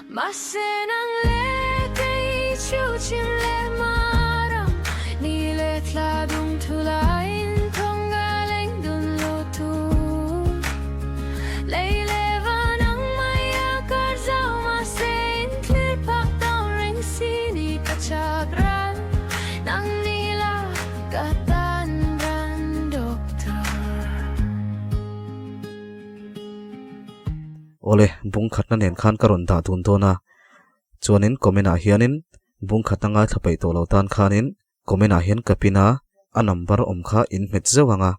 Mahse nang leh kei chu chim leh maram ni leh thla dung thu laiin thawng ga leng dun lo tu. Lei leh van ang mai a kar zau mahse in thlir phak tawn reng si ni ka chak ran nang ni la ka tan ran doctor. Awle, bung khatna nen khan ka rawn dah dun dawn a, chuanin comment ah hianin bung khatna ngaithla peih tawh lo tan khanin comment ah hian ka pin a, a number awm kha in hmet zeuh ang a,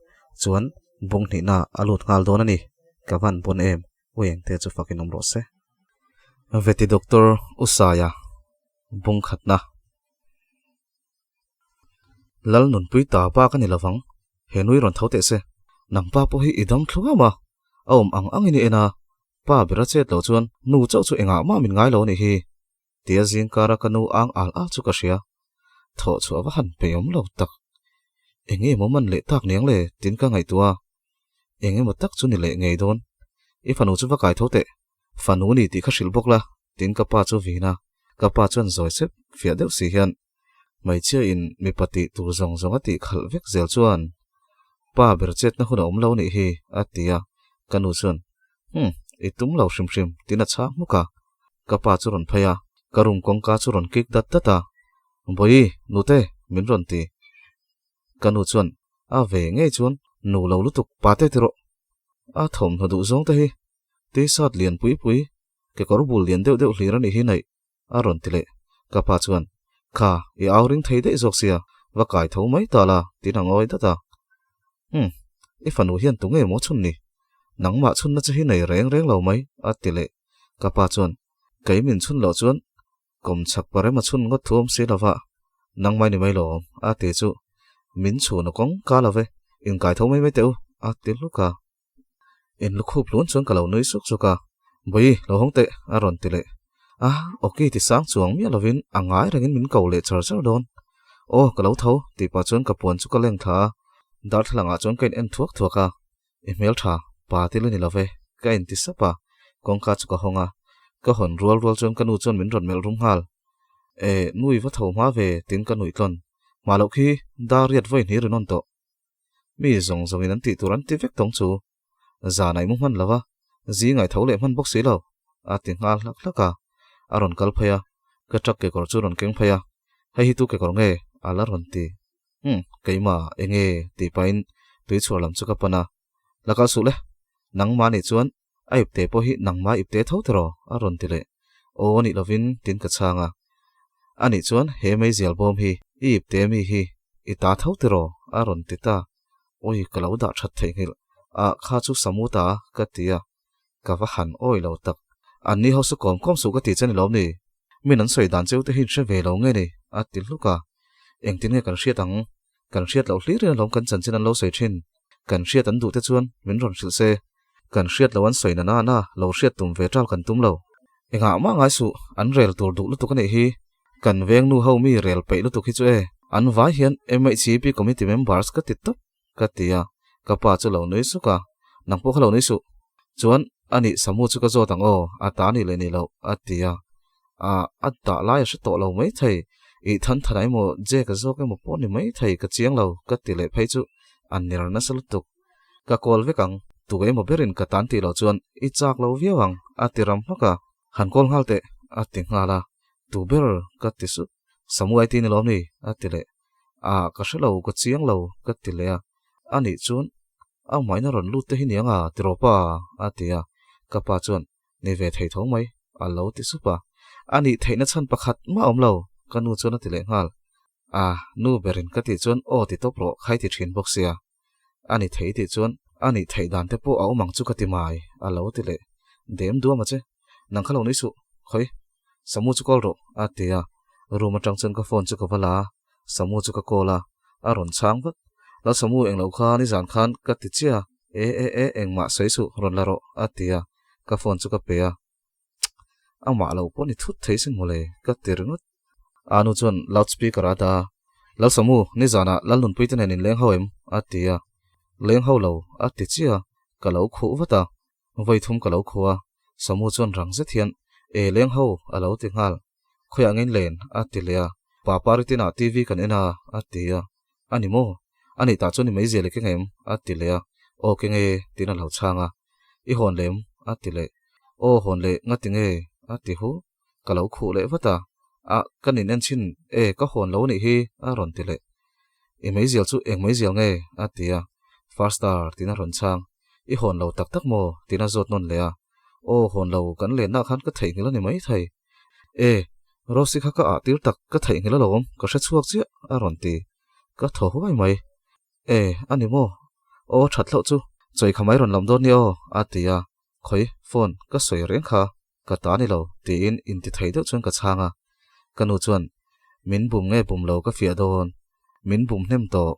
chuan bung hnihna a lut nghal dawn a ni, ka van pawn em, ui engte chu fakin awm rawh se. Veti Doctor Usaia bung khatna. Lal nunpui ta bak a ni lovang, he nui rawn tho teh se. Nang pa pawh hi i dam thluam a, a awm ang angin i en a, pa ber a chet loh chuan nu chauh chu engah mah min ngai lo a nih hi, tia zingkara ka nu ang al al chu ka hria. Thawh chhuah va han peih awm lo tak. Eng nge maw man leh tak niang le tin ka ngaihtuah a, eng emaw tak chu ni leh ngei dawn. I fanu chu va kai tho teh, fanu ni tih kha hrilh bawk la, tin ka pa chu vin a, ka pa chuan zawi sep fiah deuh si hian Hmeichhia in mipa tih tur zawng zawng a tih khalh vek zel chuan pa ber chetna hun a awm lo nih hi a ti a, ka nu chuan Umm, i tum lo hrim hrim tin a chhang hmuk a, ka pa chu rawn phei a, ka room kawngka chu rawn kik dat dat a, Bawihi, nute, min rawn ti. Ka nu chuan a ve ngei chuan nu lo lutuk pa te ti rawh, a thawmhnaw duh zawng te hi t-shirt lian pui pui, kekawr bul lian deuh deuh hlir a nih hi naih. A rawn ti leh. Ka pa chuan, Kha, i au ring thei daih zawk sia, va kai tho mai ta la, tiin a ngawi dat a. Umm, i fanu hian tu nge maw chhun ni? Nangmah chhunna che hi nei reng reng lo mai, a ti leh. Ka pa chuan, Kei min chhun loh chuan kawm chhak parem a chhun ngawt thu awm si lova, nangmah ni mai lo awm, a ti chu. Min chhun a kawng ka lo ve, inkai tho mai mai teh u, a ti hluk a. In lukhup lun chuan ka lo nui suk suk a, Bawi, lo hawng teh, a rawn ti leh. A, awki ti sang chuang miah lovin a ngai rengin min ko leh char char dawn. Aw, ka lo tho, tih pah chuan ka puan chu ka leng thla a, darthlalangah chuan ka in en thuak thuak a, I hmel tha, pa til a ni lo ve, ka in ti sap a, kawngka chu ka hawng a, ka hawn rual rual chuan ka nu chuan min rawn melh rum nghal. E, nui va tho hma ve, tiin ka nuih tlawn. Hma loh khi, dar riat vawi hnih rin awn tawh. Mi zawng zawngin an tih tur an ti vek tawng chu zan a i mu hman lo a, zing a i tho leh hman bawk si lo, a ti nghal hlak hlak a. A rawn kal phei a, ka truck kekawr chu rawn keng phei a, hei hi tu kekawr nge? a la rawn ti. Umm, keimah eng nge? tih pahin tui chhuar lam chu ka pan a, La kal suh le, nangmah nih chuan a ipte pawh hi nangmah ipte tho tiraw? a rawn ti leh. Aw nih lovin tin ka chhang a. A nih chuan he meizial bawm hi i ipte mi hi i ta tho tiraw? a rawn ti ta. Awi ka lo dah that theihnghilh a kha chu Samu ta ka ti a. Ka va han awi lo tak. An ni ho su kawm kawm suh ka ti che ni lawm ni? Min an sawi dan cheu te hi in hre ve lo nge ni? a ti hluk a. Engtin nge kan hriat ang? Kan hriat loh hlir in alawm kan chanchin an lo sawi thin. Kan hriat an duh te chuan min rawn hrilh se. Kan hriat lo an sawi na na na lo hriat tum ve tal kan tum lo. Engah mah ngai suh, an rel tur duh lutuk a nih hi. Kan veng nu ho mi rel peih lutuk hi chu e. An vai hian MHCP committee members ka ti tawp ka ti a, ka pa chu lo nui suk a, nang pawh kha lo nui suh. Chuan anih Samu chu ka zawt ang aw, a ta nih leh nih loh a ti a. Ah, a dah lai a hre tawh lo mai thei. I than than ah emaw Jack a zawk emaw pawh ni mai thei ka chiang lo ka ti leh phei chu a ner nasa lutuk. Ka call vek ang, tu emaw berin ka tan tih loh chuan i chak lo viau ang a ti ram hmak a. Han call nghal teh a ti nghal a, tu ber ka ti sup. Samuai ti ni lawm ni a ti leh. Ah, ka hre lo, ka chiang lo ka ti leh a. A nih chuan a hmaina rawn lut te hi niang a ti rawh pa a ti a. Ka pa chuan Ni ve thei tho mai, a lo ti sup a. A nih theihna chhan pakhat mah awm lo, ka nu chuan a ti leh nghal. A, nu berin ka tih chuan aw ti tawp rawh khai ti thin bawk sia. A ni thei tih chuan a nih theih dan te pawh a awm ang chu ka ti mai, a lo ti leh. Dem duam a che, nang kha lo nui suh, khawi, Samu chu call rawh, a ti a. Room atang chuan ka phone chu ka va la a, Samu chu ka call a, a rawn chhang vat. Lal Samu englo kha nizan khan ka ti chiah a, e e e engmah sawi suh rawn la rawh, a ti a. Ka phone chu ka pe a, Tsk! Amah lo pawh ni thut thei sin mawle, ka ti ringawt. Anu chuan loud speaker a dah a, Lalsamu, nizanah Lalnunpui te nen in leng ho em? a ti a. Leng ho lo, a ti chiah a, ka lo khuh vat a. Vawi thum ka lo khuh a, Samu chuan rang zet hian, E leng ho a lo ti nghal. Khawiah ngein len a ti leh a. Pa Paritin ah TV kan en a a ti a. A ni maw? A nih tah chuan i meizial i keng em? a ti leh a. Aw keng e tiin a lo chhang a. I hawn lem? a ti leh. Aw hawn leh nga ti nge? a ti hu. Ka lo khuh leh vat a. A, ka nin en chhin e ka hawn lo anih hi a rawn ti leh. I meizial chu eng meizial nge? a ti a. First star tiin a rawn chhang. I hawn lo tak tak maw? tiin a zawt nawn leh a. Aw hawn lo kan lenna khan ka theihnghilh a ni maithei. E, Rosy kha ka ah tir tak ka theihnghilh alawm, ka hre chhuak chiah a rawn ti. Ka thaw huai mai. E, a ni maw? Aw that hlauh chu, chawi kha mai rawn lam dawn nia aw a ti a. Khawi, phone ka sawi reng kha ka ta ni lo tiin inti thei deuh chuan ka chhang a. Ka nu chuan min bum nge bum lo ka fiah dawn, min bum hnem tawh,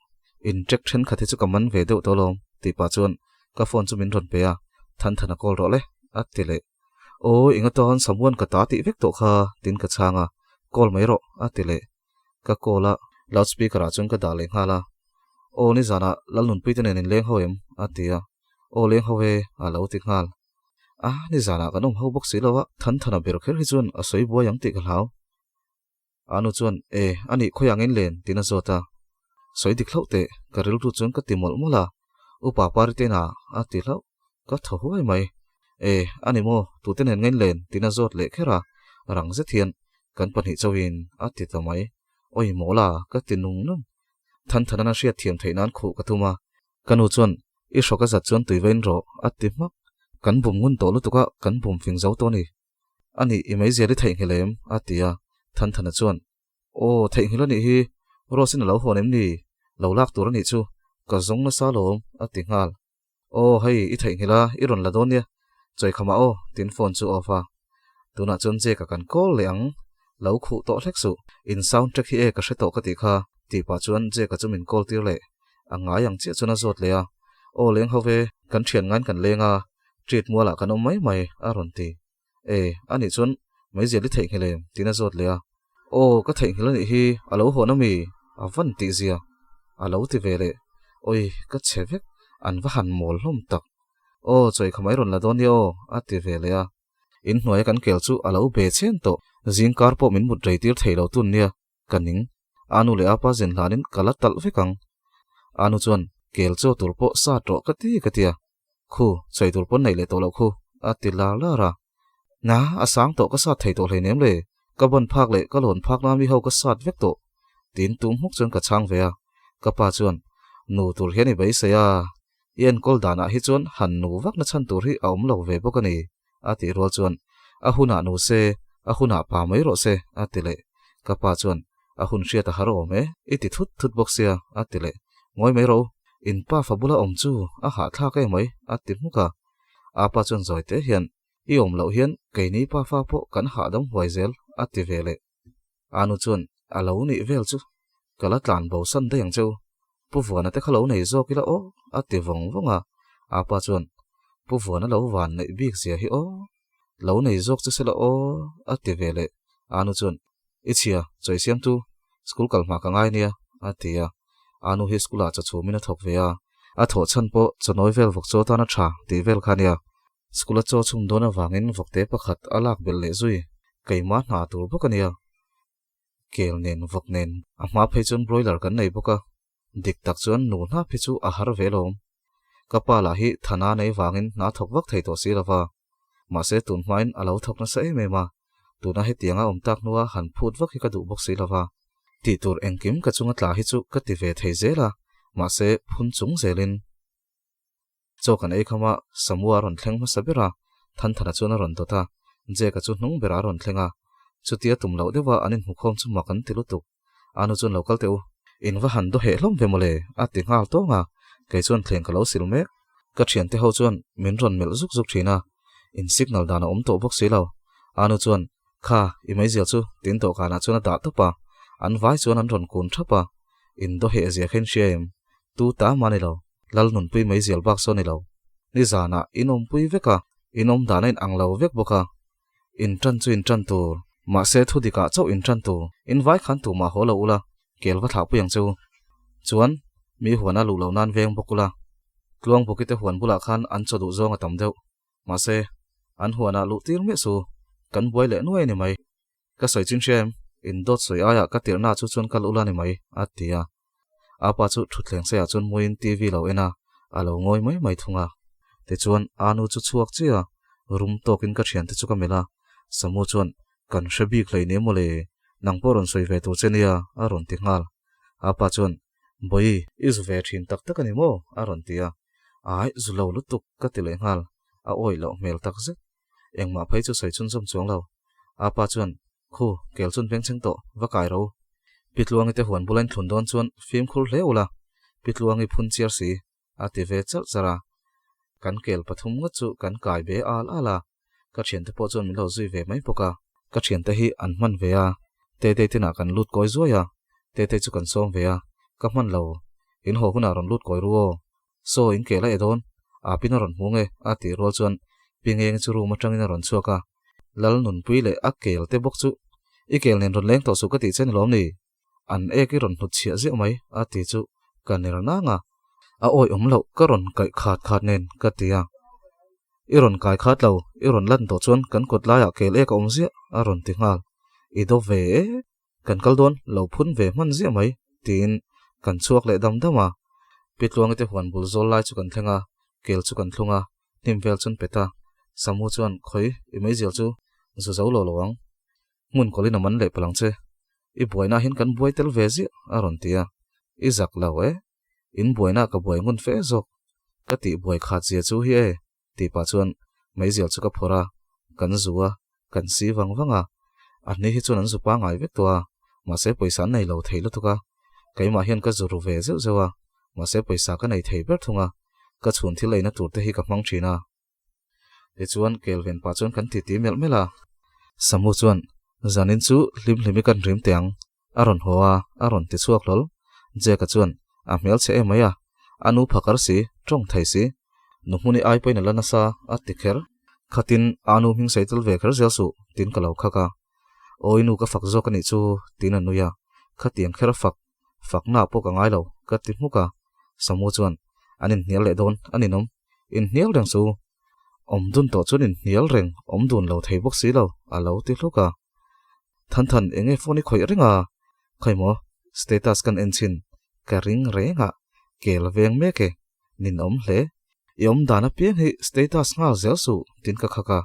in track thenkhat hi chu ka man ve deuh tawh alawm tih pah chuan ka phone chu min rawn pe a, Thanthana call rawh le a ti leh. Aw eng atan Samuan ka ta tih vek tawh kha tiin ka chhang a, call mai rawh a ti leh. Ka call a, loud speaker ah chuan ka dah leh nghal a. Aw nizanah Lalnunpui te nen in leng ho em? a ti a. Aw leng ho e a lo ti nghal. A, nizanah kan awm ho bawk si lo a, Thanthana ber kher hi chuan a sawi buai ang tih ka hlau. Anu chuan, E, a nih khawi angin len? tiin a zawt a. Sawi dik hlauh teh, ka rilru chuan ka ti mawlh mawlh a. Upa Paritena a ti hlauh, ka thaw huai mai. E, a ni maw, tute nen ngain len? tiin a zawt leh kher a. Rang zet hian, Kan pahnih chauhin a ti ta mai. Awi mawla, ka ti nung nung. Thanthana'n a hriat thiam theih nan khuh ka tum a. Ka nu chuan, I hrawk a zat chuan tui vain rawh, a ti hmak. Kan bum ngun tawh lutuk a, kan bum fing zo tawh a ni. A nih, i meizial i theihnghilh em? a ti a. Thanthana chuan, Aw, theihnghilh a nih hi, Rose-in a lo hawn em ni? Lo lak tur a nih chu, ka zawng nasa alawm, a ti nghal. Aw, hei, i theihnghilh a, i rawn la dawn nia. Chawikhama aw, tiin phone chu off a. Tunah chuan Jake-a kan call leh ang. Lo khuh tawh hlek suh. In sound track hi e ka hre tawh ka tih kha, tih pah chuan Jake-a chu min call tir leh. A ngai ang chiah chuan a zawt leh a. Aw, leng ho ve, kan thian ngain kan leng a, treat mualah kan awm mai mai, a rawn ti. E, a nih chuan meizial i theihnghilh em? tiin a zawt leh a. Aw, ka theihnghilh a nih hi, a lo hawn ami? A van tih zia. A lo ti ve leh. Awi, ka chhe vek, an va han mawl hlawm tak. Aw, chawi kha mai rawn la dawn nia aw, a ti ve leh a. In hnuaia kan kel chu a lo be chen tawh, zing kar pawh min mut rei tir thei lo tun nia, ka ning. A nu leh a pa zin hlanin ka la talh vek ang. A nu chuan, Kel chaw tur pawh sa tawh ka ti ka ti a. Khu, sawi tur pawn neih leh tawh loh khu, a ti lar lar a. Na, a sang tawh ka sat thei tawh hleinem le, ka ban phak leh ka lawn phak na mi ho ka sat vek tawh, tiin tum hmuk chuan ka chhang ve a. Ka pa chuan, Nu tur hian i beisei a, i enkawl danah hi chuan han nu vak na chhan tur hi a awm lo ve bawk a ni, a tih rual chuan, A hunah nu se, a hunah pa mai rawh se, a ti leh. Ka pa chuan, A hun hriat a har awm e, i ti thut thut bawk sia, a ti leh. Ngawi mai rawh u, in pa fa bula awm chu a hahthlak e mai, a ti hmuk a. A pa chuan zawi te hian, I awm loh hian keini pa fa pawh kan hahdam huai zel, a ti ve leh. Anu chuan, A lo nih vel chu, ka la tlan bo san daih ang che u. Pu Vuana te kha lo nei zawk ila aw, a ti vawng vawng a. Apa chuan, Pu Vuana lo van neih bik zia hi aw, lo nei zawk che se la aw, a ti ve leh. Anu chuan, I chhia, chawi siamtu, school kal hma ka ngai nia, a ti a. Anu hi school ah chaw chhumin a thawk ve a, a thawh chhan pawh chaw nawi vel vawk chaw tan a tha tih vel kha nia. School a chaw chhum dawn avangin vawkte pakhat a lak belh leh zui, keimah hna tur bawk a nia. Kel nen vawk nen a hma phei chuan broiler kan nei bawk a, dik tak chuan nu hnap hi chu a har ve lawm. Ka pa lah hi thana nei vangin hna thawk vak thei tawh si lova, mahse tun hmain a lo thawk nasa em em a, tuna hetianga awm tak hnua han phut vak hi ka duh bawk si lova. Tih tur engkim ka chunga tla hi chu ka ti ve thei zel a, mahse phun chung zelin. Chaw kan ei kham a, Samua a rawn thleng hmasa ber a, Thanthana chuan a rawn dawt a, Jake-a chu hnung berah a rawn thleng a. Chutia tum loh deuha an inhmukhawm chu mak an ti lutuk. Anu chuan lo kal teh u, in va han dawheh hlawm ve mawle, a ti nghal tawng a, kei chuan thleng ka lo sil mek. Ka thiante ho chuan min rawn melh zuk zuk thin a, in signal dan a awm tawh bawk si lo. Anu chuan, Kha, i meizial chu tin dawhkanah chuan a dah tawp a, an vai chuan an rawn kun thap a, in dawheh zia kha in hria em? Tu ta mah ni lo. Lal nunpui mai zial bak saw ni lo. Nizanah in awmpui vek a, in awm dan a in ang lo vek bawk a. In tan chu in tan tur, mahse thu dikah chauh in tan tur, in vai khan tumah haw lo ula, kel va thlahpui ang che u. Chuan, mi huan a luh lo nan veng bawk ula. Tluang bawkite huan bulah khan an chaw duh zawng a tam deuh. Mahse, an huanah luh tir miah su, Kan buai leh nuai a ni mai. Ka sawi chin hria em? In dawt sawi aiah ka tirhna chu chuan kal ula ni mai, a ti a. A pa chu thutthleng seiah chuan muiin TV lo en a, a lo ngawi mai mai thung a. Tichuan, a nu chu chhuak chiah a, rum tawkin ka thiante chu ka melh a. Samu chuan, Kan hre bik hlei maw le, nang pawh rawn sawi ve tur che nia, a rawn ti nghal. A pa chuan, Bawi, i zu ve thin tak tak a ni maw? a rawn ti a. Ai, zu lo lutuk, ka ti leh nghal. A awih loh hmel tak zet. Engmah phei chu sawi chhunzawm chuang lo. A pa chuan, Khu, kel chun veng chheng tawh, va kai ro. Pi Tluangi te huan bula in thlun dawn chuan fimkhur hle ula, Pi Tluangi phun chiar si, a ti ve charh charh a. Kan kel pathum ngawt chu kan kai ve al al a, ka thiante pawh chuan min lo zui ve mai bawk a. Ka thiante hi an hman ve a, Tetei tinah kan lut kawi zuai a, Tetei chu kan sawm ve a, ka hman lo, in haw hunah rawn lut kawi ru aw, Saw in kel a e dawn, aa pin a rawn hmu nge a tih rual chuan Pi Ngeng chu room atangin a rawn chhuak a, Lal Nunpui leh a kel te bawk chu i kel nen rawn leng tawh suh ka tih che ni lawm ni? An ek i rawn hnut chhiah ziah mai a ti chu ka ner nang a, a awi awm loh ka rawn kaih khat khat nen ka ti a, I rawn kai khat lo, i rawn lan tawh chuan kan kawt laiah kel ek a awm ziah a rawn ti nghal, i do ve e. Kan kal dawn lo phun ve hman ziah mai tiin kan chhuak leh dam dam a. Pi Tluangi te huan bul zawl lai chu kan thleng a, kel chu kan thlung a, hnim vel chun pet a. Samu chuan khawi i meizial chu zu zo lo lo ang. Hmun kawlin a man leh palang che. I buaina hian kan buai tel ve ziah a rawn ti a. I zak lo e. In buaina ka buai ngun fe zawk. Ka tih buai khat zia chu hi e. Tih pah chuan meizial chu ka phawrh a, kan zu a, kan si vang vang a. A hni hi chuan an zu pangai vek tawh a, mahse pawisa an nei lo thei lutuk a. Keimah hian ka zu ru ve zeuh zeuh a, mahse pawisa ka nei thei ber thung a, ka chhun thil eina tur te hi ka hmang thin a. Tichuan Kelvin pah chuan kan titi melh melh a. Samu chuan, Zanin chu hlim hlimi kan rim teh ang, A rawn haw a, a rawn ti chhuak hlawl. Jack-a chuan, A hmel chhe em mai a, a nu phakar si, tawng thei si. Nu hmuni ai pawhin a la nasa, a ti kher. Khatin a nu hming sawi tel ve kher zel suh, tiin ka lo khak a. Awi nu ka fak zawk a nih chu, tiin a nui a. Khatiang kher a fak, fakna pawh ka ngai lo, ka ti hmuk a. Samu chuan, An inhnial leh dawn, a ninawm. Inhnial reng chu. Awm dun tawh chuan inhnial reng, awm dun lo thei bawk si lo, a lo ti hluk a. Than than eng nge phone i khawih reng a? Khawi maw? Status kan en chhin ka ring reng a, kel veng mek e, nin awm hle. I awm dan apiang hi status nghal zel suh tin ka khak a.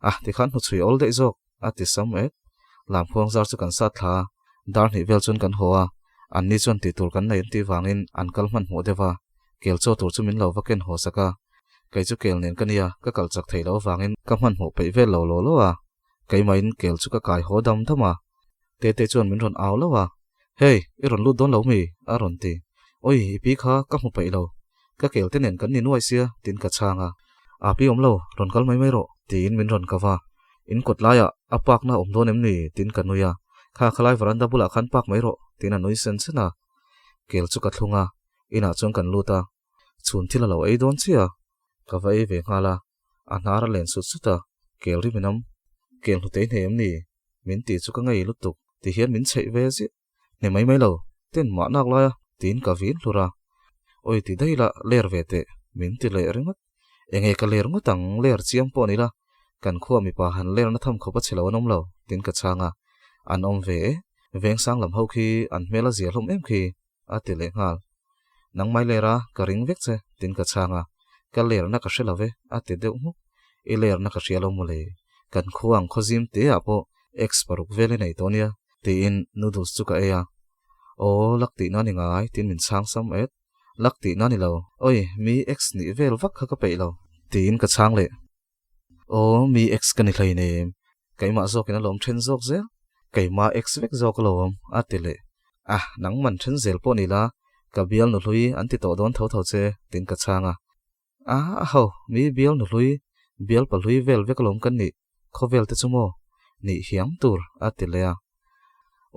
Ah tikhan hnuchhui awl daih zawk a ti sam et. Lamkhuang zar chu kan sat thla a, dar hnih vel chuan kan haw a, anni chuan tih tur kan nei an tih vangin an kal hmanhmawh deuh a, kel chaw tur chu min lo va ken haw sak a. Kei chu kel nen ka nia, ka kal chak theih loh avangin ka hmanhmawh peih vel lo law law a. Keimahin kel chu ka kai haw dam dam a, Tete chuan min rawn au lo a, Hey, i rawn lut dawn lo mi? a rawn ti. Oi, i pi kha ka hmu peih lo. Ka kel te nen kan ni nuai sia, tiin ka chhang a. A pi awm lo, rawn kal mai mai rawh, tiin min rawn kava. In kawt laiah a park na awm dawn em ni? tiin ka nui a. Kha khalai veranda bulah khan park mai rawh, tiin a nui sen sen a. Kel chu ka thlung a, inah chuan kan lut a. Chhun thil a lo ei dawn chiah a, ka va ei ve nghal a. A hnar a len sut sut a, kel ri min awm. Kel hnutei hnei em ni? Min ti chu ka ngei lutuk, ti hian min chheih ve ziah. Hne mai mai lo, ten mah nak lai a, tiin ka vin hlur a. Awi ti daih la, ler ve teh, min ti leh ringawt. Enge ka ler ngawt ang, ler chiang pawh ni la, kan khua mipa han ler na tham khawp a che lo an awm lo, tiin ka chhang a. An awm ve e, Vengsang lam ho khi an hmel a zia hlawm em khi, a ti leh nghal. Nang mai ler a, ka ring vek che, tiin ka chhang a. Ka lerna ka hre lo ve, a ti deuh hmuk. I lerna ka hria lo mawle, kan khua ang khawzim te ah pawh ex paruk vel i nei tawh nia, tiin noodles chu ka ei a. Aw, lak tihna ni ngai, tiin min chhang sam et. Lak tihna ni lo, oi, mi ex nih vel vak kha ka peih lo, tiin ka chhang leh. Aw, mi ex ka ni hleinem, keimah zawkin a lawm then zawk zel, keimah ex vek zawk a lawm, a ti leh. Ah, nangman then zel pawh ni la, ka bial nu hlui an ti tawh dawn tho tho che, tiin ka chhang a. Ah, ho, mi bial nu hlui, bial pa hlui vel vek alawm kan nih, khawvel te chu maw, nih hiam tur, a ti leh a.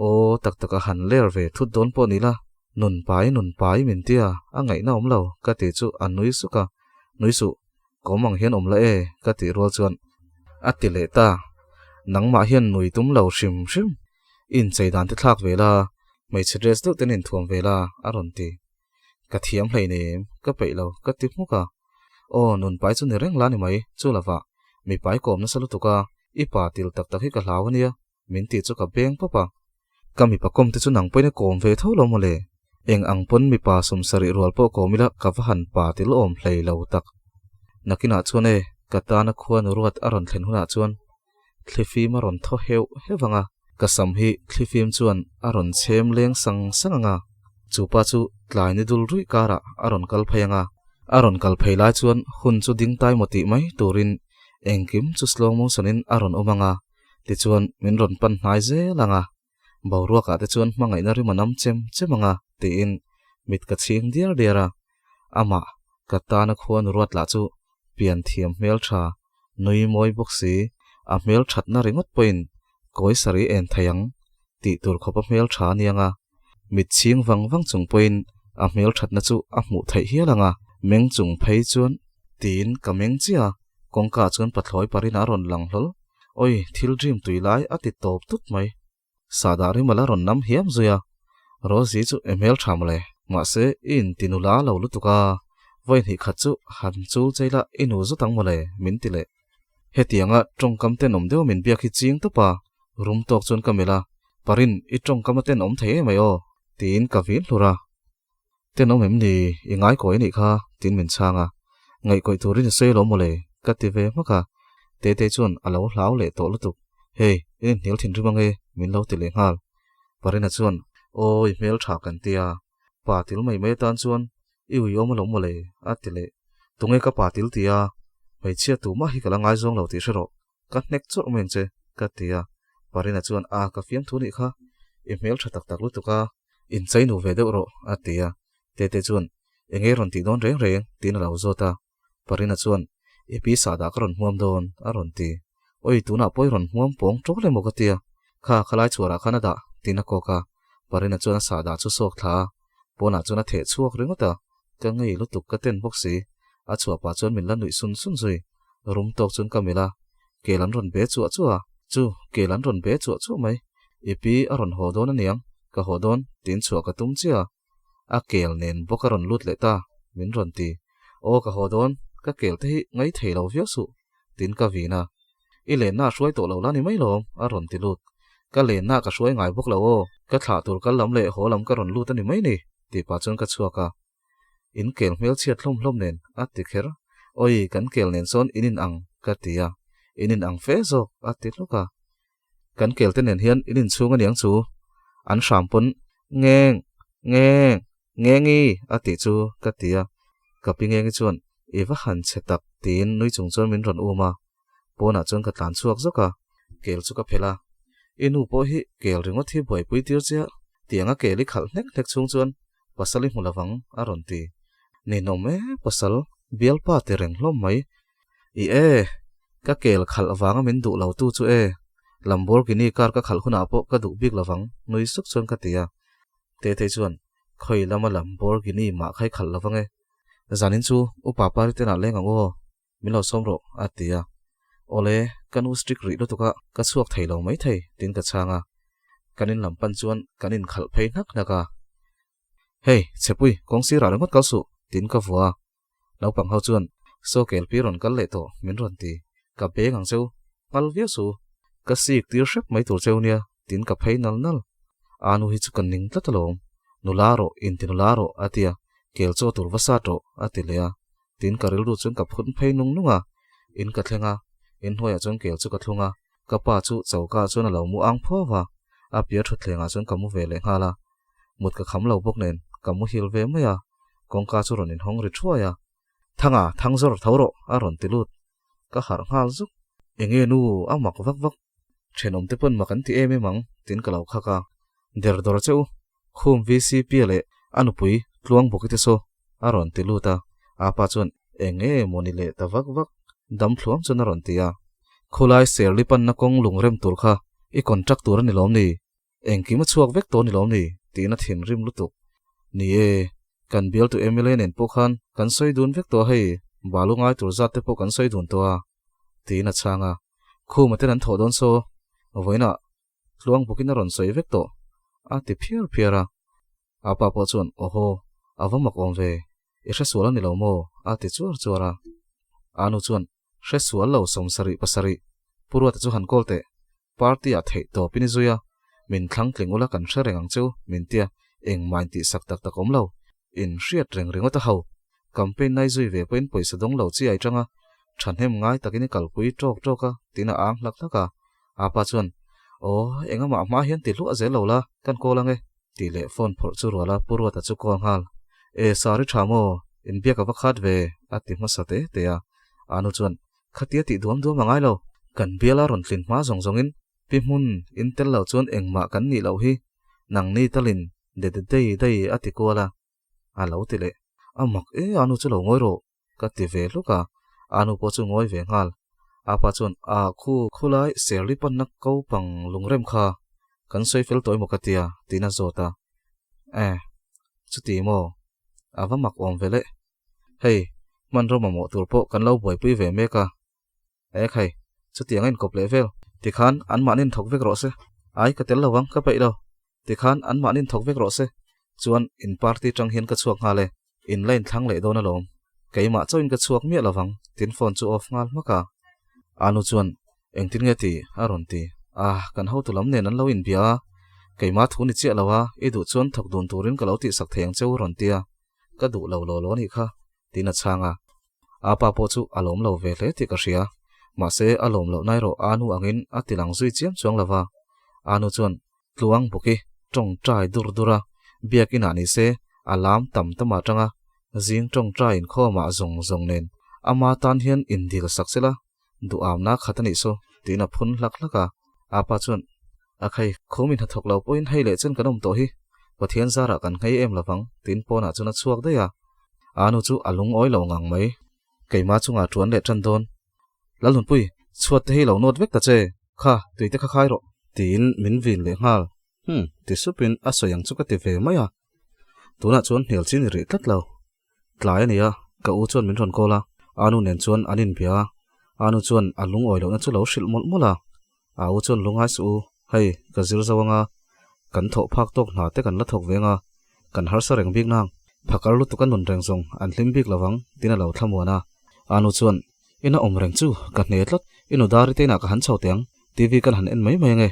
Aw, tak taka han ler ve thut dawn pawh ni la, nun pai nun pai min tia, a ngaihna awm lo, ka ti chu a nui suk a. Nui suh, Kawm ang hian awm la e, ka tih rual chuan a ti leh ta. Nangmah hian nui tum lo hrim hrim. I inchei dan te thlak ve la, hmeichhe dress deuh ten inthuam ve la, a rawn ti. Ka thiam hleinem, ka peih lo, ka ti hmuk a. Aw, nunpai chu ni reng la ni mai, chu lovah mipai kawm nasa lutuk a. I pa til tak tak hi ka hlau ania, min tih chu ka beng pawp a. Ka mipa kawm te chu nang pawhin a kawm ve tho lo mawle. Eng ang pawn mipa sawmsarih rual pawh kawm ila ka va han pa til awm hlei lo tak. Nakinah chuan e, ka tana khuanu ruat a rawn thlen hunah chuan thlifim a rawn thaw heuh heuh ang a, ka sam hi thlifim chuan a rawn chhem leng sang sang ang a, chu pa chu tlai ni dul ruih karah a rawn kal phei ang a, a rawn kal phei lai chuan hun chu ding tai maw tih mai turin engkim chu slow motion in a rawn awm ang a, tichuan min rawn pan hnai zel ang a, boruakah te chuan hmangaihna rim a nam chem chem ang a tiin mit ka chhing diar diar a, amah ka tana khuanu ruat lah chu pian thiam hmel tha nui mawi bawk si, a hmel thatna ringawt pawhin kawi sarih en thei ang tih tur khawpa hmel tha a ni ang a, mit chhing vang vang chung pawhin a hmel thatna chu a hmuh theih hial ang a, meng chung phei chuan tiin ka meng chiah a, kawngka chuan pathlawi parin a rawn lang hlawl, Oi, thil dream tui lai a ti tawp tut mai. Sahdah rim a la rawn nam hiam zui a, Rosie chu e hmel tha mawle, mahse i inti nula lo lutuk a, vawi hnih khat chu han chul chei la i nu zut ang mawle, min ti leh. Hetianga tawngkam tenawm deuh min biak hi ching tawp a, rum tawk chuan ka melh a, Parin i tawngkam a tenawm thei emai aw, tiin ka vin hlur a. Tenawm em ni, i ngaikawi anih kha, tiin min chhang a. Ngaihkawih turin i sawi alawm mawle, ka ti ve hmak a. Tete chuan a lo hlau leh tawh lutuk. Hey, in inhnial thinrim ange, min lo ti leh nghal. Parina chuan, Aw, i hmel tha kan ti a. Pa til mai mai atan chuan i uiawm alawm mawle, a ti leh. Tunge ka pa til ti a? Hmeichhia tumah hi ka la ngaizawng lo tih hre rawh. Ka hnek chawrh mai ang che, ka ti a. Parina chuan, A, ka fiamthu nih kha. I hmel tha tak tak lutuk a. Inchei nu ve deuh rawh, a ti a. Tete chuan, Eng nge rawn tih dawn reng reng? tiin a lo zawt a. Parina chuan, I pi sahdah ka rawn hmuam dawn, a rawn ti. Oi, tunah pawh i rawn hmuam pawng ṭawk emaw ka ti a. Kha, khalai chhuarah khan a dah, tiin a kawk a. Parina chuan a sahdah chu sawk thla a, pawnah chuan a theh chhuak ringawt a. Ka ngei lutuk ka ten bawk si. A chhuah pah chuan min la nuih sun sun zui. Rum tawk chuan ka melh a, kel an rawn be chuah chuah a, chu kel an rawn be chuah chuah mai. I pi a rawn haw dawn aniang, ka haw dawn tiin chhuah ka tum chiah a. A kel nen bawk a rawn lut leh ta, min rawn ti. Aw ka haw dawn, ka kel te hi ngai thei lo viau suh, tiin ka vin a. I lenna a hruai tawh lo la ni mai lawm, a rawn ti lut. Ka lenna ka hruai ngai bawk lo aw, ka thlah tur kal lam leh haw lam ka rawn lut a ni mai ni, tih pah chuan ka chhuak a. In kel hmel chhiat hlawm hlawm nen a ti kher. Awi, kan kel nen sawn in in ang, ka ti a. In in ang fe zawk, a ti hluk a. Kan kel te nen hian in inchhung aniang chu. An hram pawn ngeng, ngeng, ngengi a tih chu ka ti a. Ka pi ngengi chuan i va han chhe tak tiin nui chung chuan min rawn um a. Pawnah chuan ka tlan chhuak zawk a, kel chu ka phelh a. I nu pawh hi kel ringawt hi buaipui tir chiah tiang a kel i khalh hnek hnek chhung chuan pasal i hmu lovang a rawn ti. Ninawm e pasal, bialpa ti reng hlawm mai. I e, ka kel khalh vanga min duh lo tu chu e, Lamborghini car ka khalh hunah pawh ka duh bik lovang nui suk chuan ka ti a. Tetei chuan, Khawi lama Lamborghini mah kha i khalh lovang e. Zanin chu upa Pariten ah leng ang aw, min lo sawm rawh a ti a. Awle, ka nu strict rih lutuk a, ka chhuak thei lo maithei tiin ka chhang a. Kan in lam pan chuan kan inkhalh phei hnak hnak a. Hei, Chhepui, kawng sirah ringawt kal suh tiin ka vua a. Naupang ho chuan, Saw kelpi rawn kal leh tawh min rawn ti. Ka beng ang cheu, nghal viau su. Ka sik tir hrep mai tur cheu nia tiin ka phei nal nal. A nu hi chu ka ning tlat alawm. Nula rawh, inti nula rawh a ti a, kel chaw tur va sat rawh a ti leh a. Tin ka rilru chuan ka phun phei nung nung a, in ka thleng a, in hnuaiah chuan kel chu ka thlung a, ka pa chu choka chuan a lo mu ang phuau a, a piah thutthlengah chuan ka mu ve leh nghal a, mut ka kham lo bawk nen ka muhil ve mai a, kawngka chu rawn inhawng ri thuai a, Thanga, thang zawr tho rawh a rawn ti lut, ka harh nghal zuk, enge nu a mak vak vak, thenawm te pawn mak an ti em em ang tiin ka lo khak a, der dawr che u, Khum VCP leh a nupui Tluang Bawki te saw a rawn ti lut a, apa chuan eng nge maw ni leh ta vak vak dam thluam chuan a rawn ti a. Khulai Serli panna kawng lung rem tur kha i contract tur a ni lawm ni? Engkim a chhuak vek tawh a ni lawm ni? tiin a thinrim lutuk. Ni e, kan bialtu mla nen pawh khan kan sawi dun vek tawh a hei, balu ngai tur zat te pawh kan sawi dun tawh a, tiin a chhang a. Khuma ten an thawh dawn saw, vawiinah Tluang bawkin a rawn sawi vek tawh, a ti phiar phiar a. A pa pawh chuan, Awhaw, a va mak awm ve, i hre sual a ni lo maw? a ti chuar chuar a. A nu chuan, Hre sual lo 77. Pu Ruata chu han call teh. Party ah theih tawp in i zui a, min thlang tling ula kan hre reng ang cheu min tia engmah in tih sak tak tak awm lo. In hriat reng ringawt a ho. Campaign nai zui ve pawhin pawisa dawng lo chi ai tang a, thahnem ngai takin i kalpui tawk tawk a tiin a ang hlak hlak a. Apa chuan, Aw, engamah hma hian ti hluah zel lo la, kan call ang e. Tih leh phone phawrh chu ruala Pu Ruata chu call nghal. E, sari tha maw? Inbiak a va khat ve, a ti hmasa te te a. Anu chuan, Khatia tih duam duam a ngai lo. Kan biala rawn tlin hma zawng zawngin pi hmun in tel lo chuan engmah kan nih loh hi nangni talin de de dei dei a ti kual a. A lo ti leh. A mak e anu chu lo ngawi rawh ka ti ve hluk a, anu pawh chu ngawi ve nghal. Apa chuan a khu khulai serli panna ko pang lungrem kha kan sawi fel tawh emaw ka tia tiin a zawt a. Eh, chuti maw? A va mak awm ve le. Hei, hmanraw mamawh tur pawh kan lo buaipui ve mek a. Ek hei, chutiang a inkawp leh vel. Tikhan anmahni thawk vek rawh se. Ai, ka tel lo ang, ka peih lo. Tikhan anmahni thawk vek rawh se. Chuan in party tang hian ka chhuak nghal e. In la inthlang leh dawn alawm. Keimah chauhin ka chhuak miah lo vang, tin phone chu off nghal hmak a. Anu chuan, Engtin nge ti? a rawn ti. Ah, kan hotu lam nen an lo inbia a. Keimah thu ni chiah lo a, i duh chuan thawk dun turin ka lo tihsak thei ang che u rawn ti a. Ka duh lo law law a nih kha, tiin a chhang a. A pa pawh chu a lawm lo ve hle tih ka hria. Mahse, a lawm loh na erawh a nu angin a ti lang zui chiam chuang lo va. A nu chuan tluang bawki tawngtai dur dur a, biak inah ni se a lam tam tam ah tanga zing tawngtai inkhawmah zawng zawng nen ama tan hian indil sak sela duhamna khat a nih saw tiin a phun hlak hlak a. A pa chuan, A khai, khumin hnathawk lo pawhin hei leh chen kan awm tawh hi, Pathian zarah kan nghei em lovang tiin pawnah chuan a chhuak daih a. A nu chu a lungawi lo ngang mai. Keimah chungah tuan leh tan dawn. Lalhunpui, chhuat te hi lo nawt vek ta che, kha tui te kha khai rawh. Tiin min vin leh nghal. Hum, ti supin a sawi ang chu ka ti ve mai a. Tunah chuan hnial chi ni rih tlat lo. Tlai a ni a, ka u chuan min rawn call a, Anu nen chuan an inbia a, Anu chuan a lungawi lohna chu lo hrilh mawlh mawlh a, a u chuan lungai suh u, hei ka zir zo anga, kan thawh phak tawk hna te kan la thawk ve anga, kan harsa reng bik nang, phakar lutuk a nun reng zawng an hlim bik lovang tiin a lo thlamuan a, Anu chuan ina awm reng chu ka hne tlat, i nu Dari te inah ka han chho teh ang, TV kan han en mai mai ange,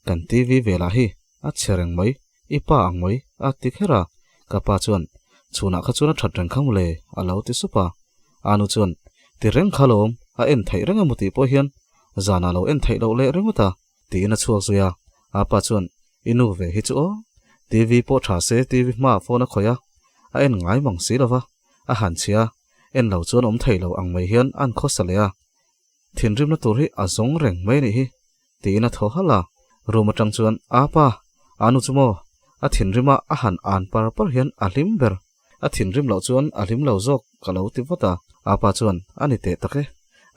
kan TV velah hi a chhe reng mai, i pa ang mai a ti kher a, ka pa chuan chhunah kha chuan a that reng kha mawle a lo ti sup a, Anu chuan ti reng kha lawm, a en theih reng emaw tih pawh hian zanah lo en theih loh leh ringawt a tiin a chhuak zui a, a pa chuan i nu ve hi chu aw, TV pawh tha se TV hmaah phone a khawih a, a en ngai mang si lova, a han chhia, en lo chuan awm thei lo ang mai hian an khawsa leh a. Thinrimna tur hi a zawng reng mai a nih hi, tiin a thaw halh a. Room atang chuan, A pa, a nu chu maw? A thinrima a han an par par hian a hlim ber. A thinrim loh chuan a hlim lo zawk ka lo ti vat a. A pa chuan, A ni teh tak e.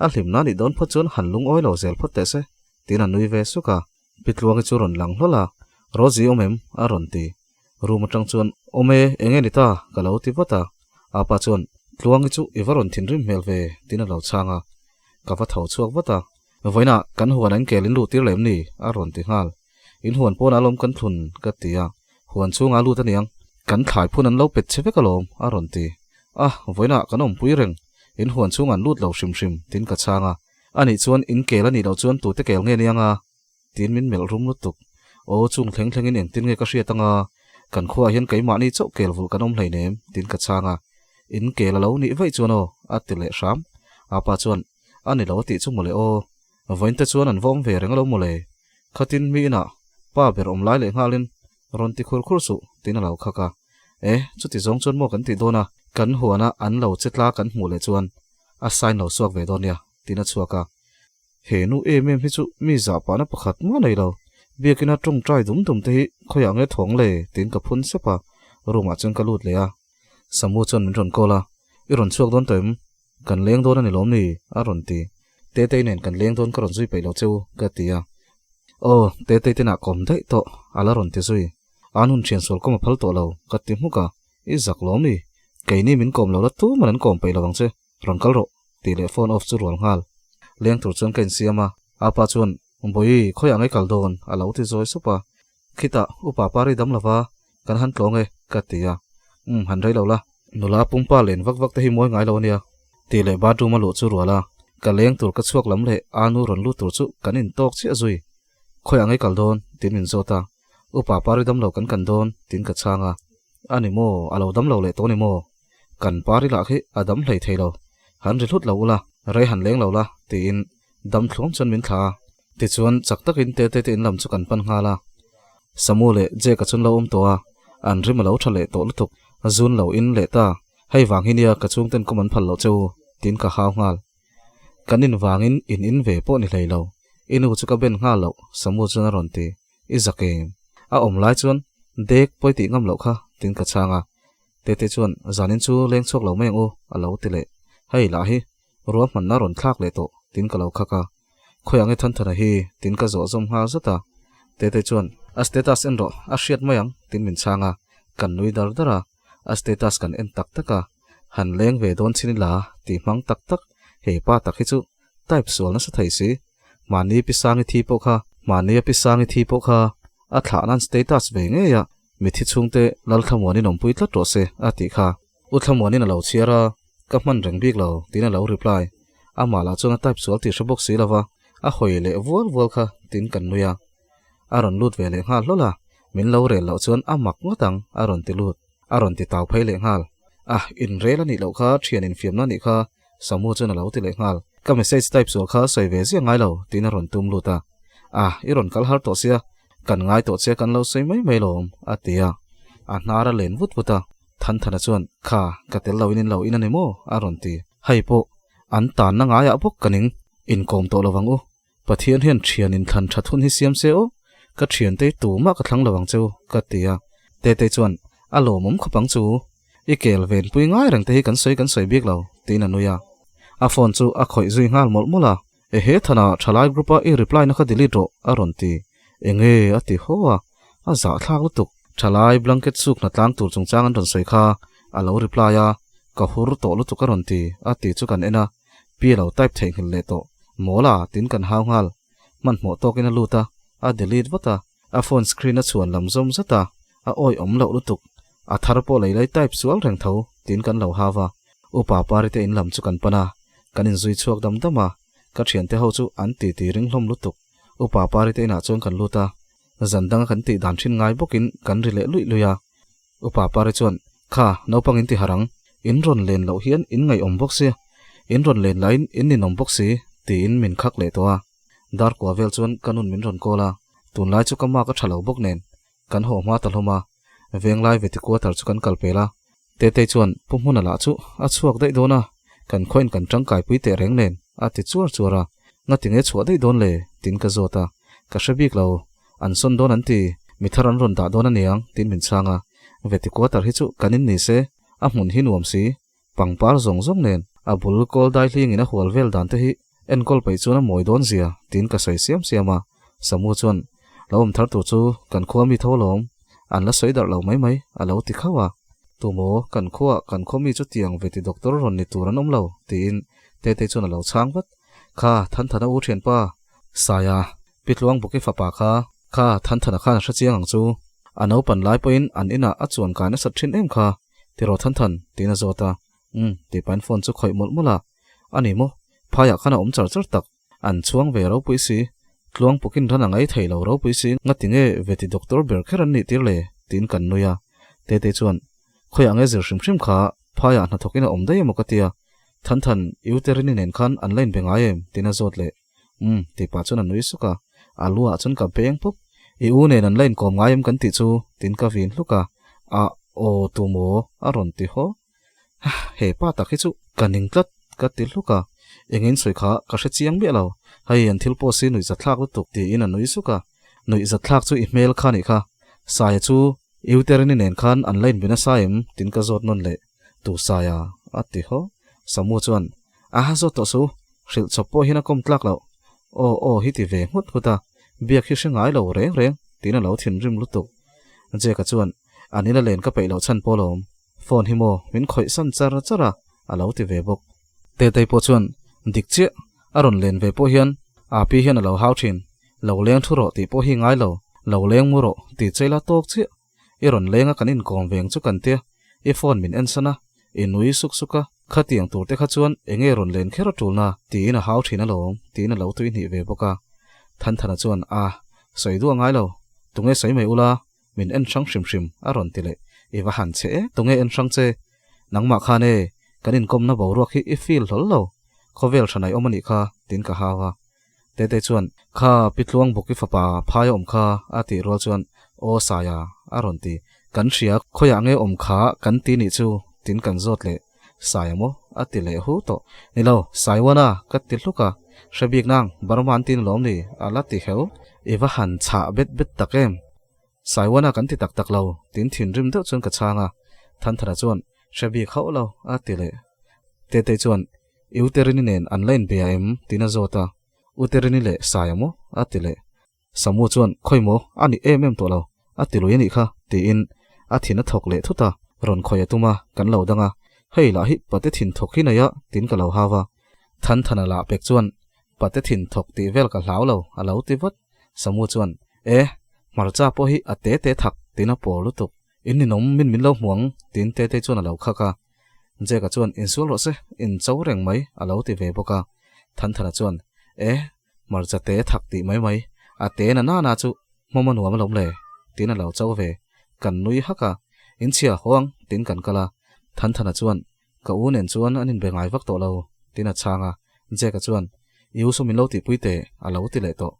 A hlimna nih dawn phawt chuan han lungawi lo zel phawt teh se, tiin a nui ve suk a. Pi Tluangi chu rawn lang hlawl a, Rosie awm em? a rawn ti. Room atang chuan, Awm e, eng nge ni ta? ka lo ti vat a. Apa chuan, Tluangi chu i va rawn thinrim hmel ve, tiin a lo chhang a. Ka va tho chhuak vat a. Vawiinah kan huan an kel in luh tir lem ni? a rawn ti nghal. In huan pawnah alawm kan thlun, ka ti a. Huan chhungah a lut aniang. Kan thlai phun an lo pet che vek alawm, a rawn ti. A, vawiinah kan awmpui reng. In huan chhungah an lut lo hrim hrim, tiin ka chhang a. Anih chuan in kel anih loh chuan tute kel nge niang a? Tiin min melh rum lutuk. Aw chung thleng thlengin engtin nge ka hriat anga? Kan khuaah hian keimahni chauh kel vulh kan awm hleinem, tiin ka chhang a. In kel a lo nih vaih chuan aw, a ti leh hram. Apa chuan, A ni lo a tih chu mawle aw. Vawiin te chuan an va awm ve reng alo mawle. Khatin mi inah pa ber awm lai leh nghalin rawn ti khur khur suh, tiin a lo khak a. E, chuti zawng chuan maw kan tih dawn a, kan huana an lo che tla kan hmuh leh chuan a sign lo suak ve dawn nia, tiin a chhuak a. He nu em em hi chu mi zah pahna pakhat mah nei lo, biakina tawngtai dum dum te hi khawiah nge thawng le tiin ka phun sep a, room ah chuan ka lut leh a. Samu chuan min rawn call a, I rawn chhuak dawn tawh em? Kan leng dawn a ni lawm ni? a rawn ti. Tetei nen kan leng dawn ka rawn zui peih lo cheu ka ti a. Aw, Tetei te nah kawm daih tawh a la rawn ti zui. An hun thian sual kawm a phal tawh lo ka ti hmuk a, I zak lawm ni? Keini min kawm lo la tuman an kawm peih lo ang che. Rawn kal rawh, tih leh phone off chu rual nghal. Leng tur chuan ka insiam a, apa chuan, Bawihi, khawiah nge kal dawn? a lo ti zawi sup a. Khitah, upa pari dam lova, kan han tlawng e, ka ti a. Umm, han rei lo la. Nula pumpa len vak vak te hi mawi ngai lo a nia, tih leh bathroom a luh chu rual a. Ka leng tur ka chhuak lam leh Anu rawn lut tur chu kan intawk chiah zui. Khawi ang ei kal dawn? Tiin min zawt a. Upa Pari damlo kan kan dawn, tiin ka chhang a. A ni maw, a lo damlo leh tawh ni maw? Kan Pari lah khi a dam hlei thei lo. Han ri hlut lo ula, rei han leng lo la, tiin dam thluam chuan min thla a. Tichuan chak takin Tete te in lam chu kan pan nghal a. Samu leh Jake-a chuan lo awm tawh a, an rim a lo tha leh tawh lutuk. Zun lo in leh ta, hei vang hi nia ka chhungten kum an phal loh che u, tiin ka hau nghal. Kan in vangin in in ve pawh ni hlei lo, i nu chu ka ben nghal loh, Samu chuan a rawn ti. I zak em? A awm lai chuan dek pawi tih ngam loh kha, tiin ka chhang a. Tete chuan zanin chu leng chhuak lo mai ang u, a lo ti leh. Hei lah hi ruahmanna rawn thlak leh tawh, tiin ka lo khak a. Khawi ang i Thanthana hi? tiin ka zawh zawm nghal zat a. Tete chuan a status en rawh, a hriat mai ang, tiin min chhang a. Kan nui dar dar a, a status kan en tak tak a. Han leng ve dawn chin ila tih hmang tak tak, he pa tak hi chu type sual nasa thei si. Mahni pi Sangi thi pawh kha, mahni a pi Sangi thi pawh kha a thlah nan status ve ngei a, mithi chhungte Lalthlamuanin awmpui tlat rawh se a tih kha. U Thlamuanin a lo chhiar a, ka hman reng bik lo tiin a lo reply. Amah lah chuan a type sual tih hre bawk si lova, a hawi leh vual vual kha tiin kan nui a. A rawn lut ve leh nghal hlawl a, min lo rel loh chuan a mak ngawt ang a rawn ti lut. A rawn ti tau phei leh nghal. Ah, inrel a nih loh kha, thian infiamna a nih kha, Samu chuan a lo ti leh nghal. Ka message type sual kha sawi ve ziah ngai lo, tiin a rawn tum lut a. Ah, i rawn kal har tawh sia, kan ngai tawh che kan lo sawi mai mai lawm, a ti a. A hnar a len vut vut a. Thanthana chuan, Kha, ka tel lo in in lo in a ni maw? a rawn ti. Hei pawh, an tanna ngaiah bawk ka ning, inkawm tawh lo vang u. Pathian hian thian inthlan that hun hi siam se aw, ka thiante tumah ka thlang lo ang cheu, ka ti a. Tetei chuan, A lawmawm khawp ang chu, i kel venpui ngai reng te hi kan sawi kan sawi bik lo, tiin a nui a. A phone chu a khawih zui nghal mawlh mawlh a, Ehe Thana, thalai group a i reply na kha delete rawh, a rawn ti. Enge? a ti haw a, a zahthlak lutuk. Thalai blanket suk hna tlang tur chungchang an rawn sawi kha a lo reply a, ka hur tawh lutuk a rawn ti, a ti chu kan en a. Pi a lo type theihnghilh leh tawh. Mawl a, tin kan hau nghal. Hmanhmawh tawkin a lut a, a delete vat a. A phone screen a chhuan lam zawm zat a, a awi awm loh lutuk. A thar pawh lei lai type sual reng tho, tin kan lo hau a. Upa Pari te in lam chu kan pan a, kan inzui chhuak dam dam a. Ka thiante ho chu an titi ring hlawm lutuk. Upa Pari te inah chuan kan lut a, zan danga kan tih dan thin ngai bawkin kan ri leh luih luih a. Upa Pari chuan, Kha, naupang in ti harh ang. In rawn len loh hian in ngaihawm bawk sia. In rawn len laiin in ninawm bawk si, tiin min khak leh tawh a. Dar kua vel chuan ka nun min rawn call a, tunlai chu ka mark a tha lo bawk nen, kan haw hma ta hlawm a. Venglai veti quarter chu kan kal pel a. Tetei chuan Pu Hmuna lah chu a chhuak daih dawn a, kan khawiin kan tangkaipui teh reng nen, a ti chuar chuar a. Ngatinge chhuah daih dawn le? tiin ka zawt a. Ka hre bik lo, An sawn dawn an ti, mi thar an rawn dah dawn a niang, tiin min chhang a. Veti quarter hi chu kan in ni se, a hmun hi nuam si, pangpar zawng zawng nen a bul kawl dai hling in a hual vel dan te hi enkawl peih chuan a mawi dawn zia, tiin ka sawi siam siam a. Samu chuan, Lo awm thar tur chu kan khua mi tho alawm, an la sawi darh lo mai mai, a lo ti khauh a. Tumaw, kan khuaah kan khaw mi chu tiang veti doctor rawn ni tur an awm lo, tiin Tetei chuan a lo chhang vat. Kha, Thanthana u thianpa, Saia, Pi Tluang Buki fapa kha, kha Thanthana khan a hre chiang ang chu. A naupan lai pawhin an inah a chuan kai nasat thin em kha, ti rawh Thanthan, tiin a zawt a. Umm, tih pahin phone chu khawih mawlh mawlh a. A ni maw? Phaiah khan a awm char char tak. An chhuang ve ropui si. Tluang Pukin ran a ngai thei lo ropui si, ngati nge veti doctor ber kher an nih tir le? tiin kan nui a. Tetei chuan, Khawiah nge zir hrim hrim kha, phaiah hnathawkin a awm daih emaw ka tia. Thanthan, i Uterini nen khan an la inbe ngai em? tiin a zawt leh. Umm, tih pah chuan a nui suk a, a lu ah chuan ka beng pawp. I u nen an la inkawm ngai em kan tih chu? tiin ka vin hluk a, A, aw tu maw? a rawn ti haw. Hah, he pa tak hi chu ka ning tlat ka ti hluk a, eng in sawi kha ka hre chiang miah lo, hei an thil pawh si nuih zathlak lutuk tiin a nui suk a, nuih zathlak chu i hmel kha nih kha, Saia chu i Uterini nen khan an la inbe nasa em? tiin ka zawt nawn leh. Tu Saia? a ti haw. Samu chuan, Aha zawt tawh su, hrilh chawp pawh hian a kawm tlak loh. Aw aw hi ti ve nghut nghut a, biak hi hre ngai lo reng reng, tiin a lo thinrim lutuk. Jake-a chuan, An ina len ka peih loh chhan pawh lawm, phone hi maw min khawih san char char a, a lo ti ve bawk. Tetei pawh chuan, Dik chiah, a rawn len ve pawh hian Api hian a lo hau thin, lo leng thu rawh tih pawh hi ngai lo, lo leng mu rawh tih cheila tawk chiah. I rawn leng a kan inkawm veng chu kan tia, i phone min en san a, i nui suk suk a. Khatiang tur te kha chuan enge rawn len kher a tulna tiin a hau thin alawm tiin a lo tui hnih ve bawk a. Thanthana chuan a sawi duh a ngai lo, tunge sawi mai ula min en hrang hrim hrim a rawn ti leh. I va han che e, tunge en hrang che? Nangmah khan e, kan inkawmna boruak hi i feel hlawl lo, khawvel hranai awm a nih kha tiin ka hau a. Tete chuan, Kha, Pi Tluang Buki fapa phai a awm kha, a tih rual chuan, Aw Saia, a rawn ti. Kan hria, khawiah nge awm kha kan ti nih chu, tin kan zawt leh. Saia maw? a ti leh hu tawh. Ni lo, Saiwana, ka ti hluk a. Hre bik nang, Burma an tin lawm ni, a la ti heu. I va han chhah bet bet tak em? Saiwana kan ti tak tak lo, tin thinrim deuh chuan ka chhang a. Thanthana chuan, Hre bik hauh lo, a ti leh. Tete chuan, I Uterini nen an la inbia em? tiin a zawt a. Uterini leh Saia maw? a ti leh. Samu chuan, Khawi maw? A ni em em tawh lo. A ti lui a nih kha, tiin a thin a thawk leh thut a. Rawn khawi a tum a, kan lo dang a. Hei lah hi pate thin thawk hi nei a, tiin ka lo hau a. Thanthana lah pek chuan, Pate thin thawk tih vel ka hlau lo, a lo ti vat. Samu chuan, E, hmarcha pawh hi a te te thak, tiin a pawl lutuk. In ninawm min min lo hmu ang, tiin Tetei chuan a lo khak a. Jake-a chuan, Insual rawh se, in cho reng mai, a lo ti ve bawk a. Thanthana chuan, E, hmarcha te thak tih mai mai, a te na na na chu hmawm a nuam alawm le, tiin a lo cho ve. Kan nui hak a, In chhia haw ang, tiin kan kal a. Thanthana chuan, Ka u nen chuan an inbe ngai vak tawh lo, tiin a chhang a. Jake-a chuan, I u saw min lo tihpui teh, a lo ti leh tawh.